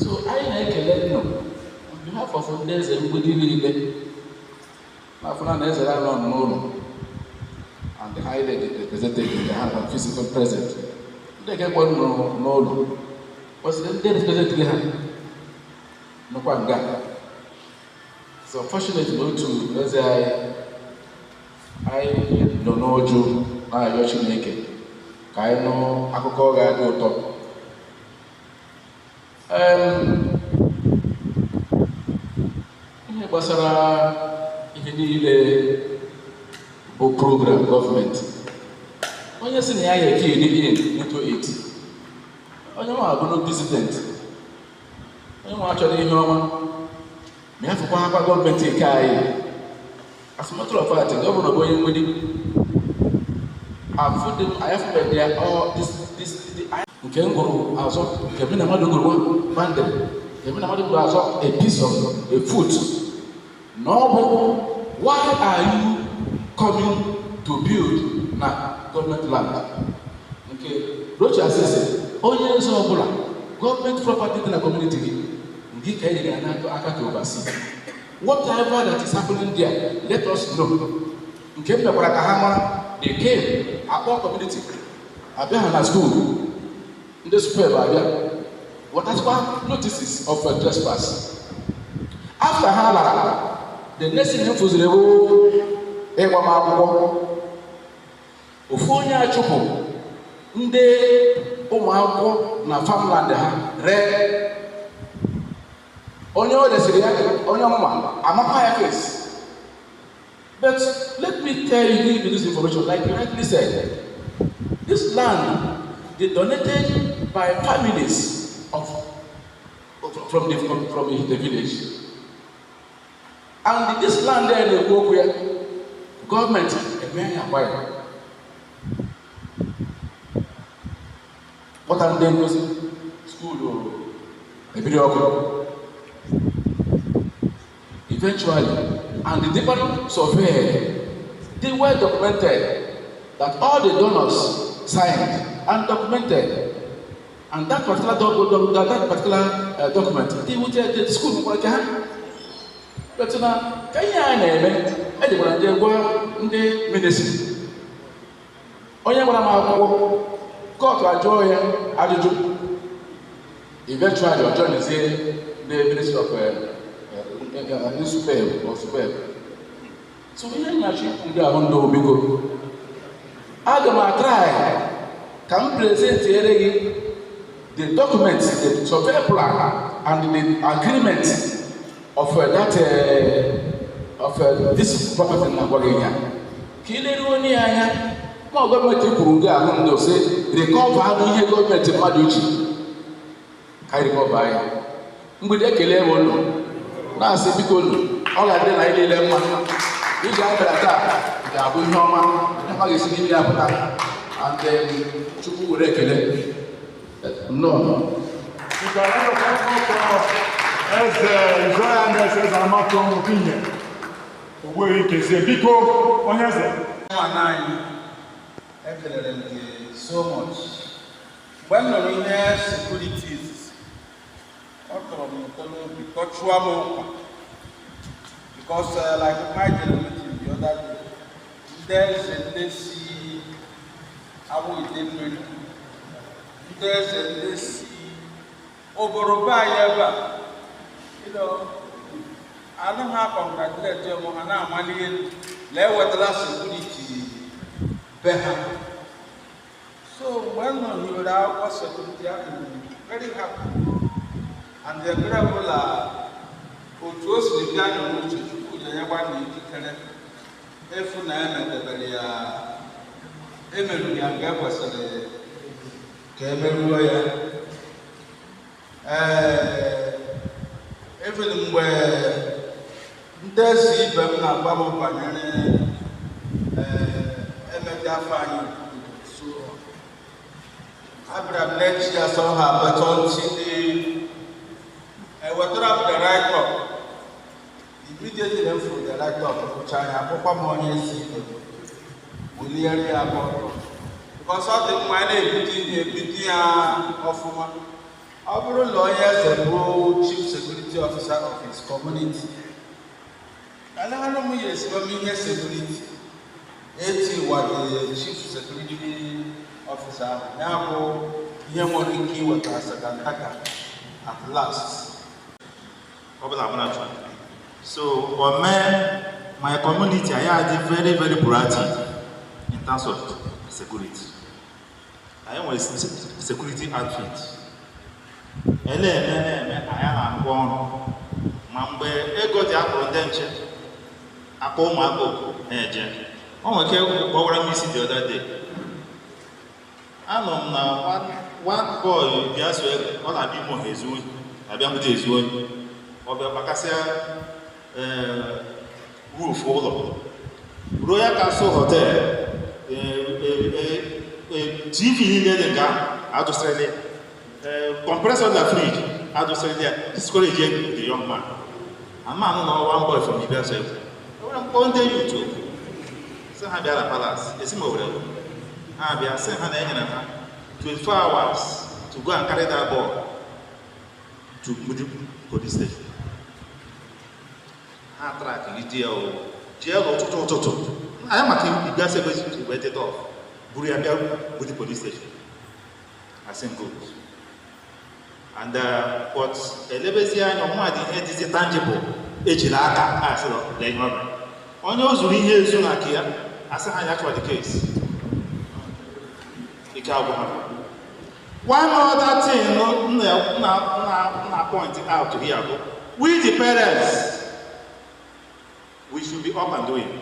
So anyị na-ekele nnụ on behalf of ndị eze Mgbidi niile n'afọ na eze ya nọ n'ụlọ and the highly representative, they have a physical present. Ndị ekekwe nọ n'ụlọ kwesịrị ndị representative ha nọkwa nga. So unfortunately, otu eze anyị, anyị nọ n'ụjụ na-arịọ Chineke ka anyị nụ akụkọ ga-adị ụtọ. Ihe gbasara ihe niile bụ program gọọmenti, onye si na ya ya key in into it, onye nwa abụrụ dissident, onye nwa achọrọ ihe ọma ma ya fụkwa akwa gọọmenti nke anyị. As a matter of fact, governor bụ onye Mgbidi afụdị anyị afụbeghị ya all this nke m gụrụ azọ, nke mụ na mmadụ gụrụ bandị, nke mụ na mmadụ gụrụ azọ a piece of a foot na ọ bụ, why are you coming to build na government land? Nke Rochas sị onye eze ọbụla, gọọmenti property dị na community gị nke ka e nyere ya n'aka aka to oversee whatever that is happening there, let us know. Nke m mekwara ka ha mara, they came, akpọ community abịa ha na school, ndị SUPEB abịa wetasịkwa notices of trespass. After ha lara, the next thing m fụziri bụ ịgba m akwụkwọ. Ofu onye achụpụ ndị ụmụ akwụkwọ na farmland ha ree, onye o resiri ya, onye ọmụma amakwa ya face. But let me tell you, give you this information. Like you rightly said, this land they donated by families of from the village, and this land there na-ekwu okwu ya, gọọmenti eme ya akwa ya kpọta ndị nkuzi school ebiri ọkụ eventually, and the different survey they well documented that all the donors signed and documented, and that particular doc doc that particular document they would tell the school nwekwara nke ha. But na ka ihe a na-eme, ejekwara nje gwa ndị ministry, onye gwara m akwụkwọ court ajụọ ya ajụjụ. Eventually, ọ joinzie the Ministry of SUPEB or SUPEB. So ihe nyachi ndị ahụ ndị biko, aga m atry ka m presentiere gị the document, the survey plan and the agreement of that of this property na-agwa gị ya, ka ị leruo onye ya anya ma gọọmenti kwuru ndị ahụ ndụ sị recover anụ ihe gọọmenti mmadụ ji. Ka anyị rikọba anyị. Mgbidi ekele m unu na-asị biko unu ọ ga-adị na anyị niile mma. Ije anyị bịara taa ga-abụ ihe ọma, ihe ọma ga-esi n'ime ya pụta. And then Chukwu were ekele. Nnọọ. Eze His Eze Amato Okinye Ogbuehi Kezie, biko onye eze. Nwanne anyị, ekelere m gị so much. Mgbe m nụrụ ihe securities, ọ tọrọ m ụtọ n'obi, tọchụọ m ụkwa, because like my jere meeting the other day, ndị eze ndị si Awụ Ide Mmiri, ndị eze ndị si obodo be anyị ebe a, anụ ha congratulate m, ha na-amali elu lee wetara security be ha. So mgbe m nọ hiwere akwụkwọ security ahụ, very happy and ekpere bụla otu o siri bịa n'uche Chukwu ga-enyekwa na ikikere efu na emedebere ya, emeruru ya nke ekwesịrị ka emeruo ya. Ee, even mgbe ndị eze ibe m na-agwa m banyere ee emeji afọ anyị, so abịara m n'echi ya sọ ha batọ ntị ewetara m the write up. Immediately m fụrụ the write up, fụcha anya akpọkwa m onye ezi ibe m weliere ya aka ọtọ, because ọ dị mma anyị na-ebido ihe, ebido ya ọfụma. Ọ bụrụ na onye eze bụ chief security officer of his community, aleghara m ya esibe m ihe security eti the chief security officer ahụ, ya bụ ihe nwere ike iweta sakantaka at last. Ọ bụla mụ na Chukwu. So o mee my community anyị adị very very proactive in terms of security. Anyị nwere security outfit. Ele eme na-eme anyị na-arụ ọrụ ma mgbe ego dị akpụrụ ndị nche akpọ ụmụaka oku na-eje. O nwere ike gbawara m isi the other day. Anọ m na one boy bịa so ọ na-abịa ime ọha ezu ohi, abịa nwute ezu ohi. Ọ bịa gbakasịa roof ụlọ Royal Castle Hotel, TV niile dị nga adụsịrịla ya, compressor na fridge adụsịrịla ya, discourage the young man. Ama anụ na one boy from Ibia sef. Enwere mkpọ ndị youth okwu sị ha bịa na palace esi m Owerri ha bịa, sị ha na enyere ha 24 hours to go and carry that ball to Mudi police station. Ha track gide ya o jee n'ụtụtụ ụtụtụ anyị maka Ibia sef wee teta off buru ya bịa Mudi police station. Asị good and but elebezi anya ọmụmadị ihe dịzi tangible ejiri aka asị lee ihe ọ mere. Onye o zuru ihe ezu na nke ya, asị ha ya chọrọ the case ike agwụ ha. One other thing na point out here bụ we the parents, we should be up and doing.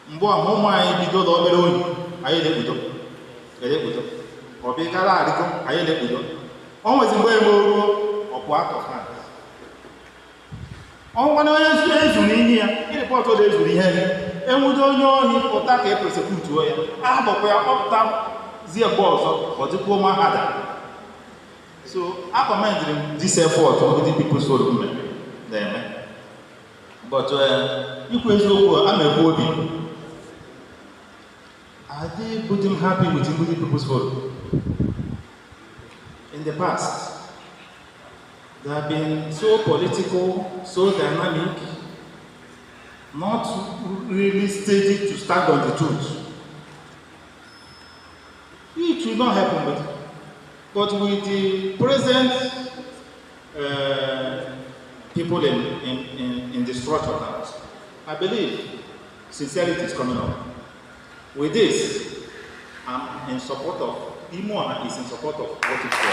Mgbe ọma ụmụ anyị bido na obere oyi, anyị elekpudo elekpudo, ọ bụ ịkara arịgo, anyị elekpudo. O nwezi mgbe eme oruo ọ bụ out of hand. Ọnwụkwana onye ezuru ihe ya, ịrịpọtụ ụlọ ezuru ihe ya, enwudo onye ohi pụta ka e prosekutuo ya, ahapụkwa ya ọpụta zie mgbe ọzọ ọ dịkwuo mahada. So a commended m this effort of the People's Forum na-eme, but ikwu eziokwu a na-ekwu obi adị m happy with Mgbidi People's Forum. In the past, they have been so political, so dynamic, not really steady to stand on the truth. It will not happen, but with the present people in the structure now, I believe sincerity is coming up. With this, I'm in support of, Imo is in support of what is for.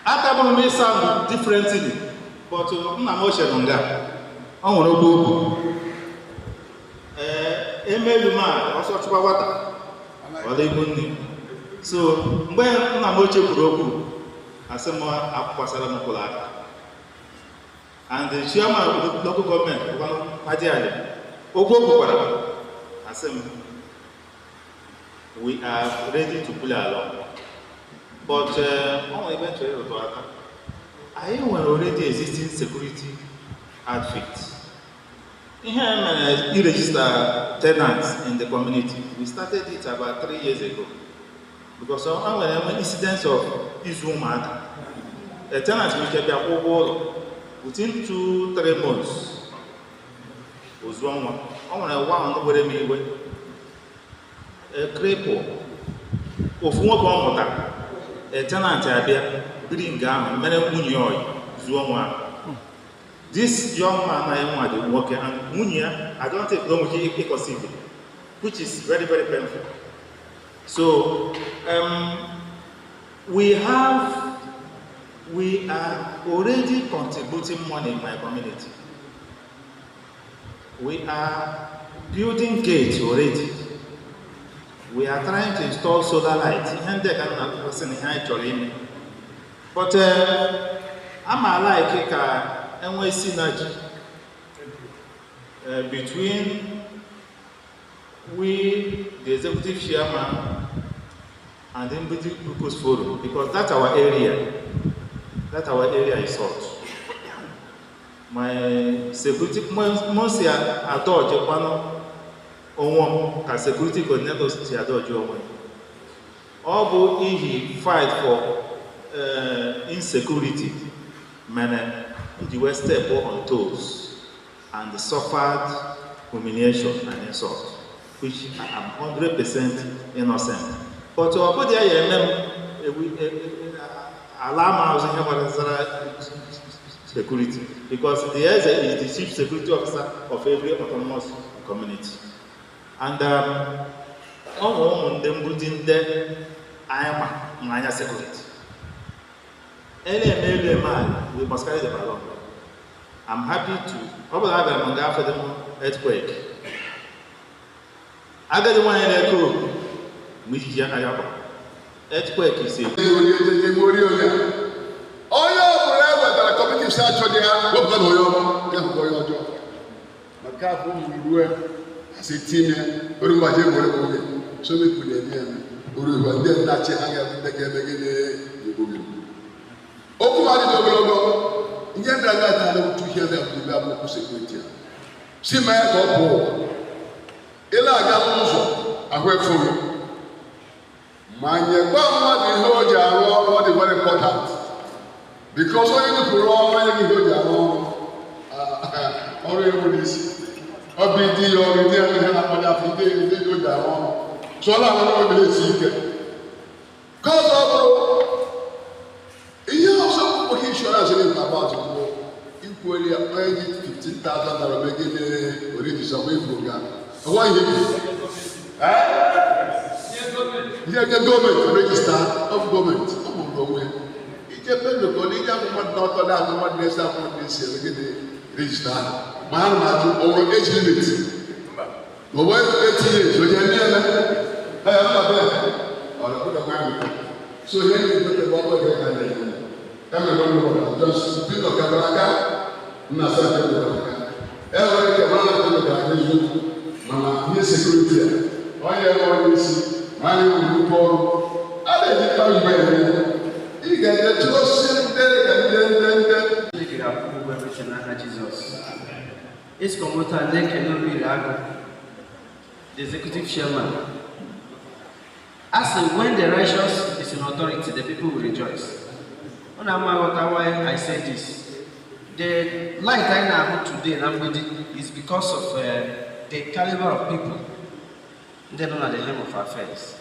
Atabụrụ m ịsa differently, but nna m ochie nọ nga ọ nwere okwu okwu ee emelu ma ọsọ chụkwa nwata ọla ibu nne. So mgbe nna m ochie kwuru okwu, asị m akwụkwasara m kwụrụ aka. And the chairman of the local government, Kwadiali, okwu o kwukwara, asị m, we are ready to pull along. But ọ nwere ebe m chọrọ ịrụtụ aka. Anyị nwere already existing security outfit. Ihe a mere i-register tenants in the community. We started it about 3 years ago. Because ọ nwere enwe incidents of izu ụmụaka. A tenant nwere ike bịa kwụọ ụgwọ ụlọ within 2-3 months. Ozu ọnwa. Ọ nwere one were m iwe. A cripple. Ofu nwoke ọ mụtara. A tenant abịa biri nga ahụ mere nwunye ọyị zuo nwa ahụ. This young man na nwa dị nwoke and nwunye ya, I don't think na o nwere ike ịkọsive, which is very very painful. So we are already contributing money in my community. We are building gates already. We are trying to install solar lights. Ihe ndị ka m na-akwụsị na ihe anyị chọrọ ime. But ama like ka enwee synergy between we, the executive chairman, and the Mgbidi People's Forum, because that's our area. That's our area is hot. My security, mostly adọji kwanụ onwe m ka security coordinator si adọji onwe. Ọ bụ ihi fight for insecurity mere m ji wee step on toes and suffered humiliation and insult, which I am 100% innocent. But ọ bụdị ya eme m ala m azụ ihe gbasara security, because the Eze is the chief security officer of every autonomous community. And ọ nwere ụmụ ndị Mgbidi ndị anyị ma n'anya security. Ele eme elu eme ala, we must carry them along. I'm happy to, ọ bụla abịara m nga afọ dị m earthquake. Agadi nwaanyị na-eke oku mgbe ijiji aka ya gbara. Earthquake is a onye ọbụla e wetara kọmitii si achọ dị ha wepụta na onye ọma ya hụkwa onye ọjọọ maka afọ ụmụ rue asị tinye oru mgbaji egbere m onye so mekwu na-eme eme oru igwe ndị nnachi ha ga ndị ga-eme gịnị egbo gị okwu m adịghị ogologo ihe mere aga taa otu ihe na ebube abụ okwu sekuriti a si mee ka ọ pụọ ụwa ịla aga n'ụzọ ahụ efughị ma nyekwa mmadụ ihe o ji arụ ọrụ ọ dị very important. Because onye nupụrụ ọrụ onye gị ihe o ji arụ ọrụ ọrụ ewu n'isi ọ bụ ịdị ya ọrụ ịdị ya ihe na-akpọ ya afọ ịdị ịdị o ji arụ ọrụ so ọ na-arụ ọrụ na-esi ike ka ọzọ bụrụ ihe ọzọ oke inshọransị dị mkpa about bụ ikwuori ya onye ji 15,000 naira megide oriji sọkwa ifu ga ọgwa ihe gị ihe nye gọọmenti rejista ọf gọọmenti ọ mụrụ onwe ya ije penụkọ na ije akwụkwọ dị n'ọtọ na akwụkwọ dị na-esi akwụkwọ dị na-esi emegide rejista ahụ ma ha na-ajụ ọwụrụ age limit ma ọ bụ 80 years onye ndị eme ya mba be ọrịa nwa so ihe ndị ekwete bụ ọkụ ka na-eme ya mere ọnụ ọrụ just bi nọ gabara aka nna asa nke gabara aka e nwere ike mara na nke gabara aka eziokwu mana ihe sekuriti a onye ebe onye isi ma anyị nwere nnukwu ọrụ a na-ejikwa mgbe eme ị ga-eje chụọsi ndị ka ndị ndị ndị Chineke ga-akwụ ụgwọ emecha n'aka Jizọs. Esikomota na-ekele Obiri Agụ, the executive chairman. As when the righteous is in authority, the people will rejoice. Ọ na-ama aghọta why I say this. The light anyị na-ahụ today na Mgbidi is because of the caliber of people ndị nọ na the helm of affairs.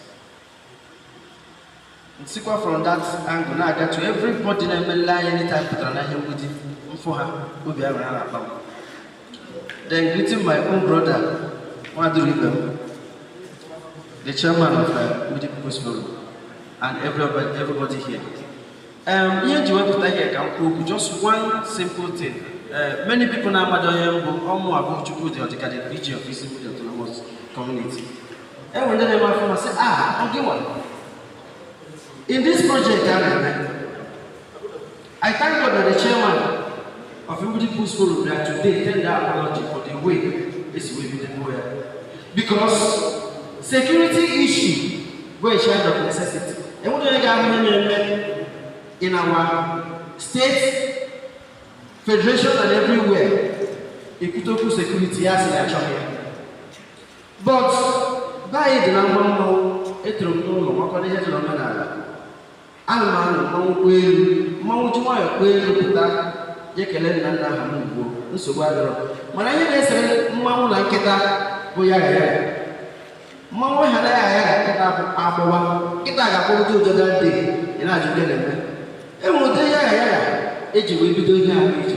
Nsikwa from that angle na-aga to everybody na-emele anya anytime pụtara n'ahịa Mgbidi mfụ ha obi aṅụrị ha na-akpa m. Then greeting my own brother Nwaduru Ibem, the chairman of Mgbidi People's Forum, and everybody here. Ihe ji wepụta ihe ka m kwuo okwu, just one simple thing. Many people na-amado onye mbụ ọmụ abụ Chukwudi Ọdịka, the PG of Isi Mgbidi Autonomous Community. Enwere ndị na-eme afọ ma sị, ah, ọ gị nwa? In this project a na-eme, I thank God that the chairman of Mgbidi People's Forum that today tender apology for the way esi wee bido ya, because security issue bụ a child of necessity. Enwere onye ga-ahụ ihe na-eme in our state, federation and everywhere, ekwute okwu security, ya sị ya achọghị ya. But be anyị dị na mgba mmanwụ, etoro m n'ụlọ makwado ihe dị n'omenala. Ana m anụ mmanwụ kwụ elu, mmanwụ ji nwayọọ kwụ elu pụta je kelee nna nna ha m ugbo, nsogbu adịrọ. Mana ihe na-esere mmanwụ na nkịta bụ ya ya mmanwụ ha anaghị agha, nkịta agbụwa, nkịta ga-akpọrọta ụjọ. That day ị na-ajụ ndị na-eme, e nwere ụdị ya ya ya eji wee bido ihe ahụ ije,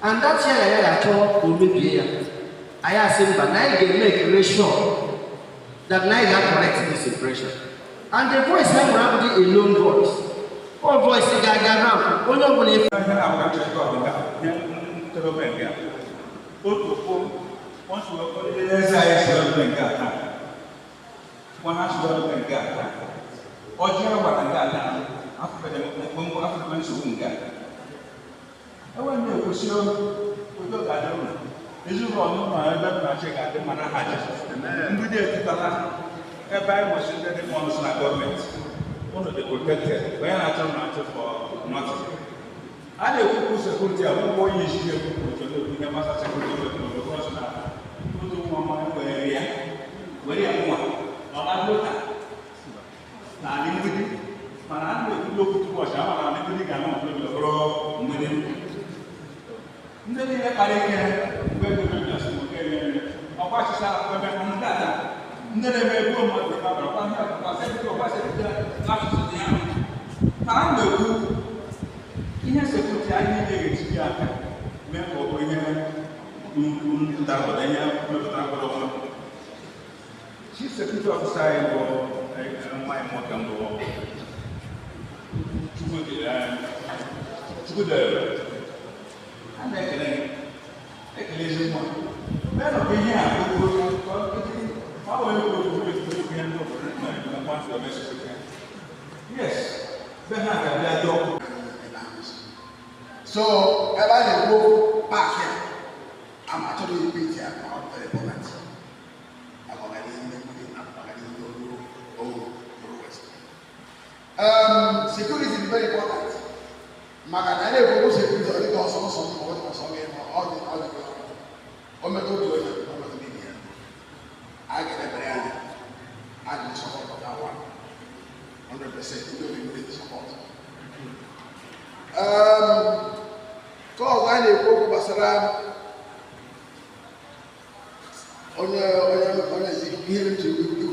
and that ya ya ya achọ ka o mebie ya. Anyị asị mba, na anyị ga-eme ekele sure that na anyị ga-correct this impression. And the voice ha nwere abụghị a lone voice, all voice ga-aga round onye ọbụla ife. Ihe na-abụka nchekwa ọdịda ihe ntorobịa nke a otu kwụ eze anyị si ọdụ nke a taa, nwa ha si ọdụ nke a taa, ọjị gbara nke a taa, afụfere nsogbu nke a enwe na-ekwusi udo ga-adị ụlọ ezinụlọ n'ụlọ ebe m na-achị ga-adị mma na ha Jizọs. Mgbidi etitala ebe anyị nwesị ndị dị mma ọnụ na gọọmenti ụnụ dị protected. Onye na-achọ na-achọ for nothing. A na-ekwukwu security a nwụkwọ onye isi ekwukwu otu na-ekwu ihe gbasa security because na otu nwa ọma were ya were ya nwa ọ na-alụta na alị Mgbidi, mana a na-ekwu okwu tupu ọcha ama na alị Mgbidi ga-anọ n'obi bụrụ mgbidi. Ndị niile kpara ike mgbe ego bịa sị nwoke eme ọkwa achịcha ebe ndị ata ndị na-eme ego mmadụ ebe abara ọkwa ndị akwụkwọ sekụtụ ọkwa sekụtụ n'asụsụ dị ahụ. Mana m na-ekwu ihe security anyị niile ga-etinye aka mee ka ọ bụrụ ihe ntarabata ihe mepụtara mkpụrụ ọma. Chief security officer anyị bụ nwa anyị nwoke mbụ Chukwudere. A na-ekele gị, ekele ezi nwa mee na ihe a ọ bụ onye kwuru okwu ihe ndị obodo na yes be ha ga-abịa dị ọkụ. So ebe a na-ekwu okwu park a, ama achọrọ ikpe iti ya ma ọ dị very important maka ọganihu ndị Mgbidi na ọganihu ndị Oru Oru Oru West. Security dị very important maka na anyị na-ekwu okwu security, ọ dịka ọsọ ọsọ ma ọ dị ọsọ gị ma ọ dị o metụ otu onye, o metụ n'ibe ya. A ga-edebere anya a ga support of that one 100%. Ndị obi mmiri support. Ka ọzọ a na-ekwu okwu gbasara onye onye ihe m ji ikwu,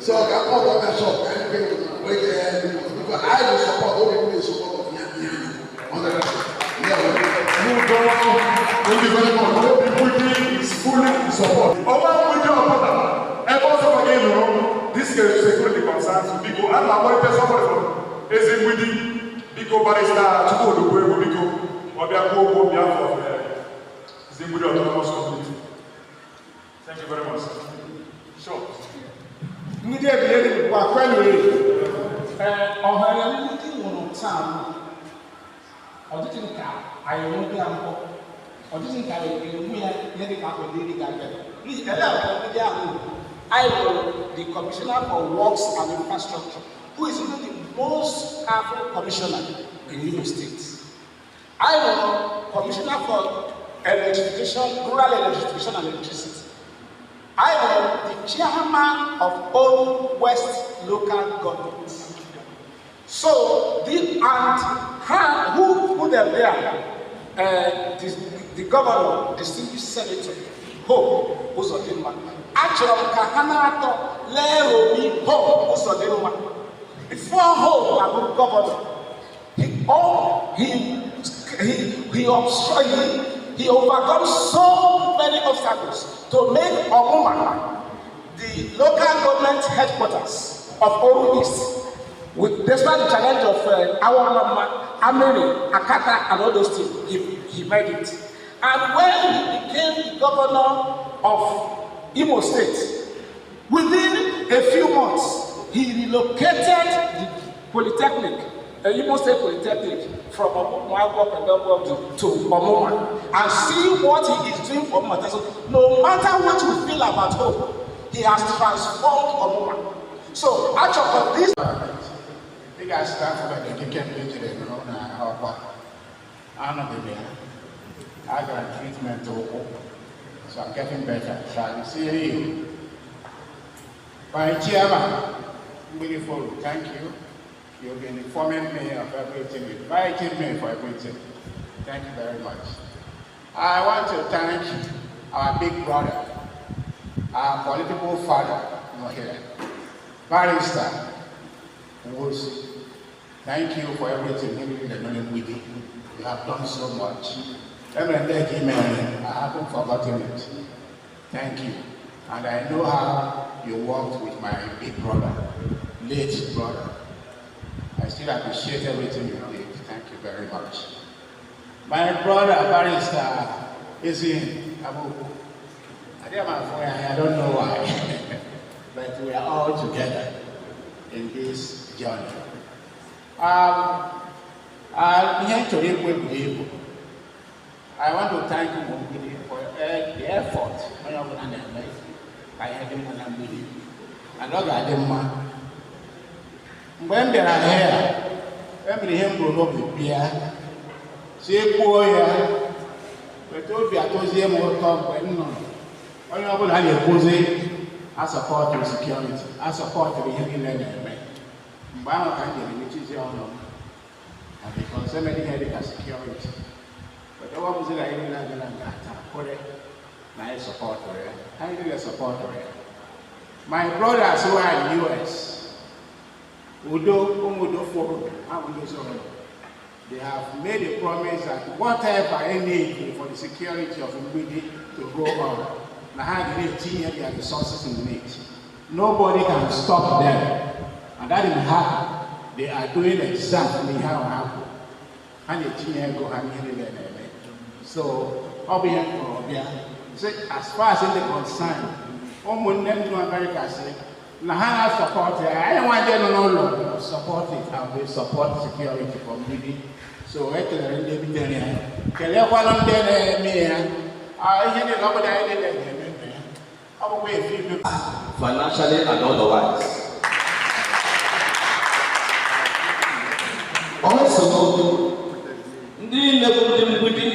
so ka ọzọ na shop ka anyị kwe because I will support obi mmiri support of ya 100%. N'udo, thank you very much. Obi Mgbidi is fully in support. Ọma Mgbidi ọbụla, ebe ọzọ gị nụrụ, this security concerns you. Biko, a na-akpọlite somebody from Ezi Mgbidi, biko, Barrister Chukwudi Ogbuegwu, biko, ọ bịa kwuo okwu on behalf of Ezi Mgbidi Autonomous Community. Thank you very much, sir. Sure. Ndị ebile bụ akweluri ọhere ndị nwụrụ taa, ọ dịghị ka anyị enwego ya mbụ, ọ dịghị ka anyị enwe ya ihe dị ka afọ iri ga-abịa n'ihi ele ọbụla ndị ahụ. Anyị nwere the Commissioner for Works and Infrastructure, who is even the most powerful commissioner in Imo State. Anyị nwere Commissioner for Electrification, Rural Electrification and Electricity. I am the chairman of Oru West Local Government. So, the, and her, who put them there? The governor, distinguished Senator Hope Uzodinma. Achọrọ m ka ha na-atọ lee obi Hope Uzodinma. Before Hope abụ governor, he, oh, he, obstruct, he overcome so many obstacles to make Omuma the local government headquarters of Oru East. With, despite the challenge of Awamama, Amiri, Akata, and all those things, he made it. And when he became the governor of Imo State, within a few months, He relocated the Polytechnic, the Imo State Polytechnic, from Omuma to Omuma, and see what he is doing for Omuma. So no matter what you feel about Hope, he has transformed Omuma. So, actually, this. Ị ga-asịta afọ ga kemgbe ejiri nọrọ na ọkwa anọghị ya a gara treatment ụkwụ, so I'm getting better. So I'm seeing you. My chairman, Mgbidi Forum, thank you. You've been informing me of everything, inviting me for everything. Thank you very much. I want to thank our big brother, our political father, not here, Barrister Nwosu. Thank you for everything. You have done so much. I haven't forgotten it. Thank you. And I know how you worked with my big brother, late brother. I still appreciate everything you did. Thank you very much. My brother, Barrister Ezin Abuku. I don't know why, but we are all together in this journey. I want to thank you for the effort. Mgbe m bịara here, emere ihe m bụrụ n'obi bịa, si kwuo ya, weta obi atọzie m ụtọ mgbe m nọ. Onye ọbụla na-ekwuzi asọpọtụrụ security, asọpọtụrụ ihe niile na-eme. Mgbe ahụ ka m jere mechizie ọnụ m, na because emere ihe dịka security. But ọ bụzi na anyị niile agala nga taa kwere na anyị sọpọtụrụ ya, anyị niile sọpọtụrụ ya. My brothers who are in the US, Udo, Umudo Forum, they have made a promise that whatever I need for the security of Mgbidi to go on, their resources in it. Nobody can stop them. And that didn't happen. They are doing exactly how it happened. So, as far as they're concerned, America say, na support it. I don't want them to support it, and we support security for Mgbidi. So, I tell them, financially and otherwise. Also, ndị na-ebu ndị Mgbidi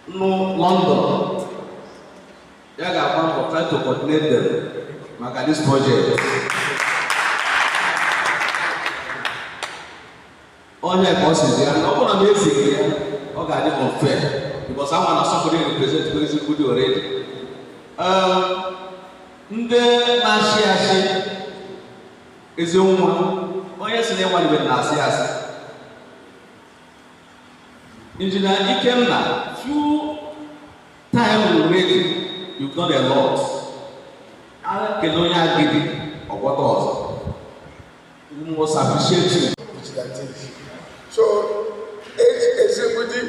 nọ London, ya ga-agba mbọ try to coordinate them maka this project. Onye ka ọ sizi ya, na ọ bụrụ na esighị ya, ọ ga-adị unfair because I want somebody represent Mgbidi already. Ndị na-achị achị ezi nwa onye si na ịnwa na-asị asị. Engineer Ikenna, few time already, you've done a lot. Kele onye agidi ọgbọtọ ọzọ. We must appreciate you. So each Ezimgbidi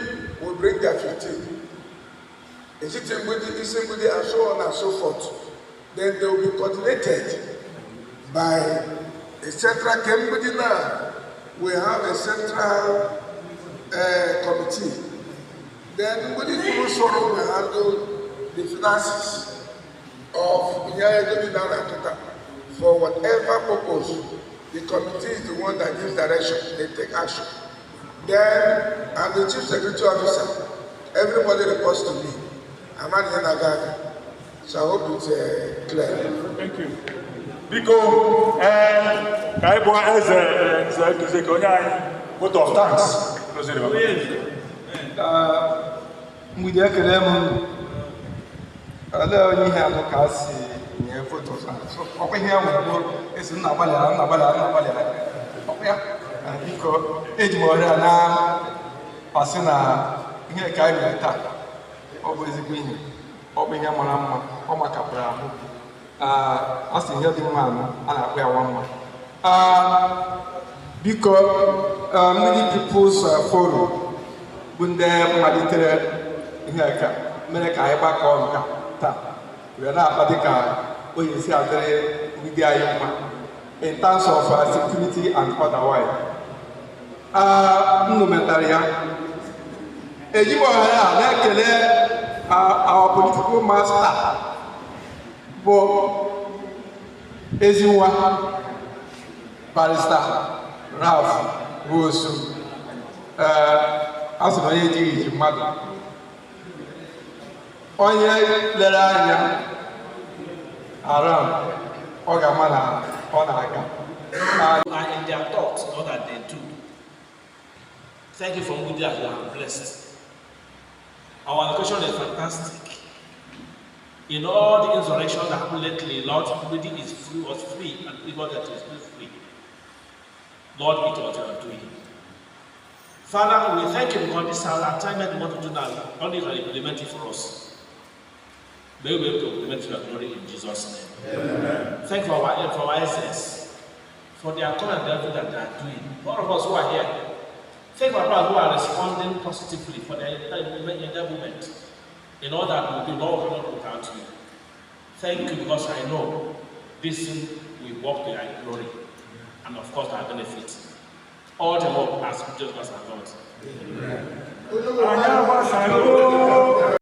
will bring their 15. Ezimgbidi, Ezimgbidi, and so on and so forth. Then they will be coordinated by a central Kemgbidi now. We have a central committee. Then Mgbidi People's Forum will handle the finances of for whatever purpose. The committee is the one that gives direction, they take action. Then I'm the chief security officer. Everybody reports to me. I'm an Nagaga. So I hope it's clear. Thank you. Biko, ka anyị bụ eze nze ka onye anyị vote of thanks. Mgbidi ekele m olee onye ihe anụ ka si nye vote of thanks. Ọkwa ihe ya nwere bụ esi nna agbalịara nna agbalịara nna agbalịara. Ọkwa ya biko eji m ohere na asị na ihe ka anyị mere taa ọ bụ ezigbo ihe, ọ bụ ihe mara mma, ọ makapụrụ ahụ. A sị ihe dị mma anụ a na-akpọ ya nwa mma. Biko Mgbidi People's Forum bụ ndị malitere ihe ka mere ka anyị gbakọọ nka taa wee na-akpa dịka o esi adịrị ndị anyị mma in terms of security and otherwise. Nnụ metara ya. Eji m ohere a na-ekele our political master bụ Ezinwa Barrister Ralph Nwosu. A sị na onye ejighị iji mmadụ, onye lere anya around, ọ ga-ama na ọ na-aga. Are in their thoughts, not that they do. Thank you for Mgbidi that you have blessed. Our location is fantastic. In all the insurrection that happened lately, Lord, Mgbidi is free, was free, and people that is still free. Lord, it was your doing. Father, we thank you because this is our assignment we want to do now. Only you can implement it for us. May we be able to implement your glory in Jesus' name. Amen. Thank you for our SS, for their coming and everything that they are doing. All of us who are here, thank you for our who are responding positively for their enablement. In all that we do, Lord, we cannot without you. Thank you because I know this thing will work to your glory and of course our benefit. All the more as Jesus Christ our Lord. Amen.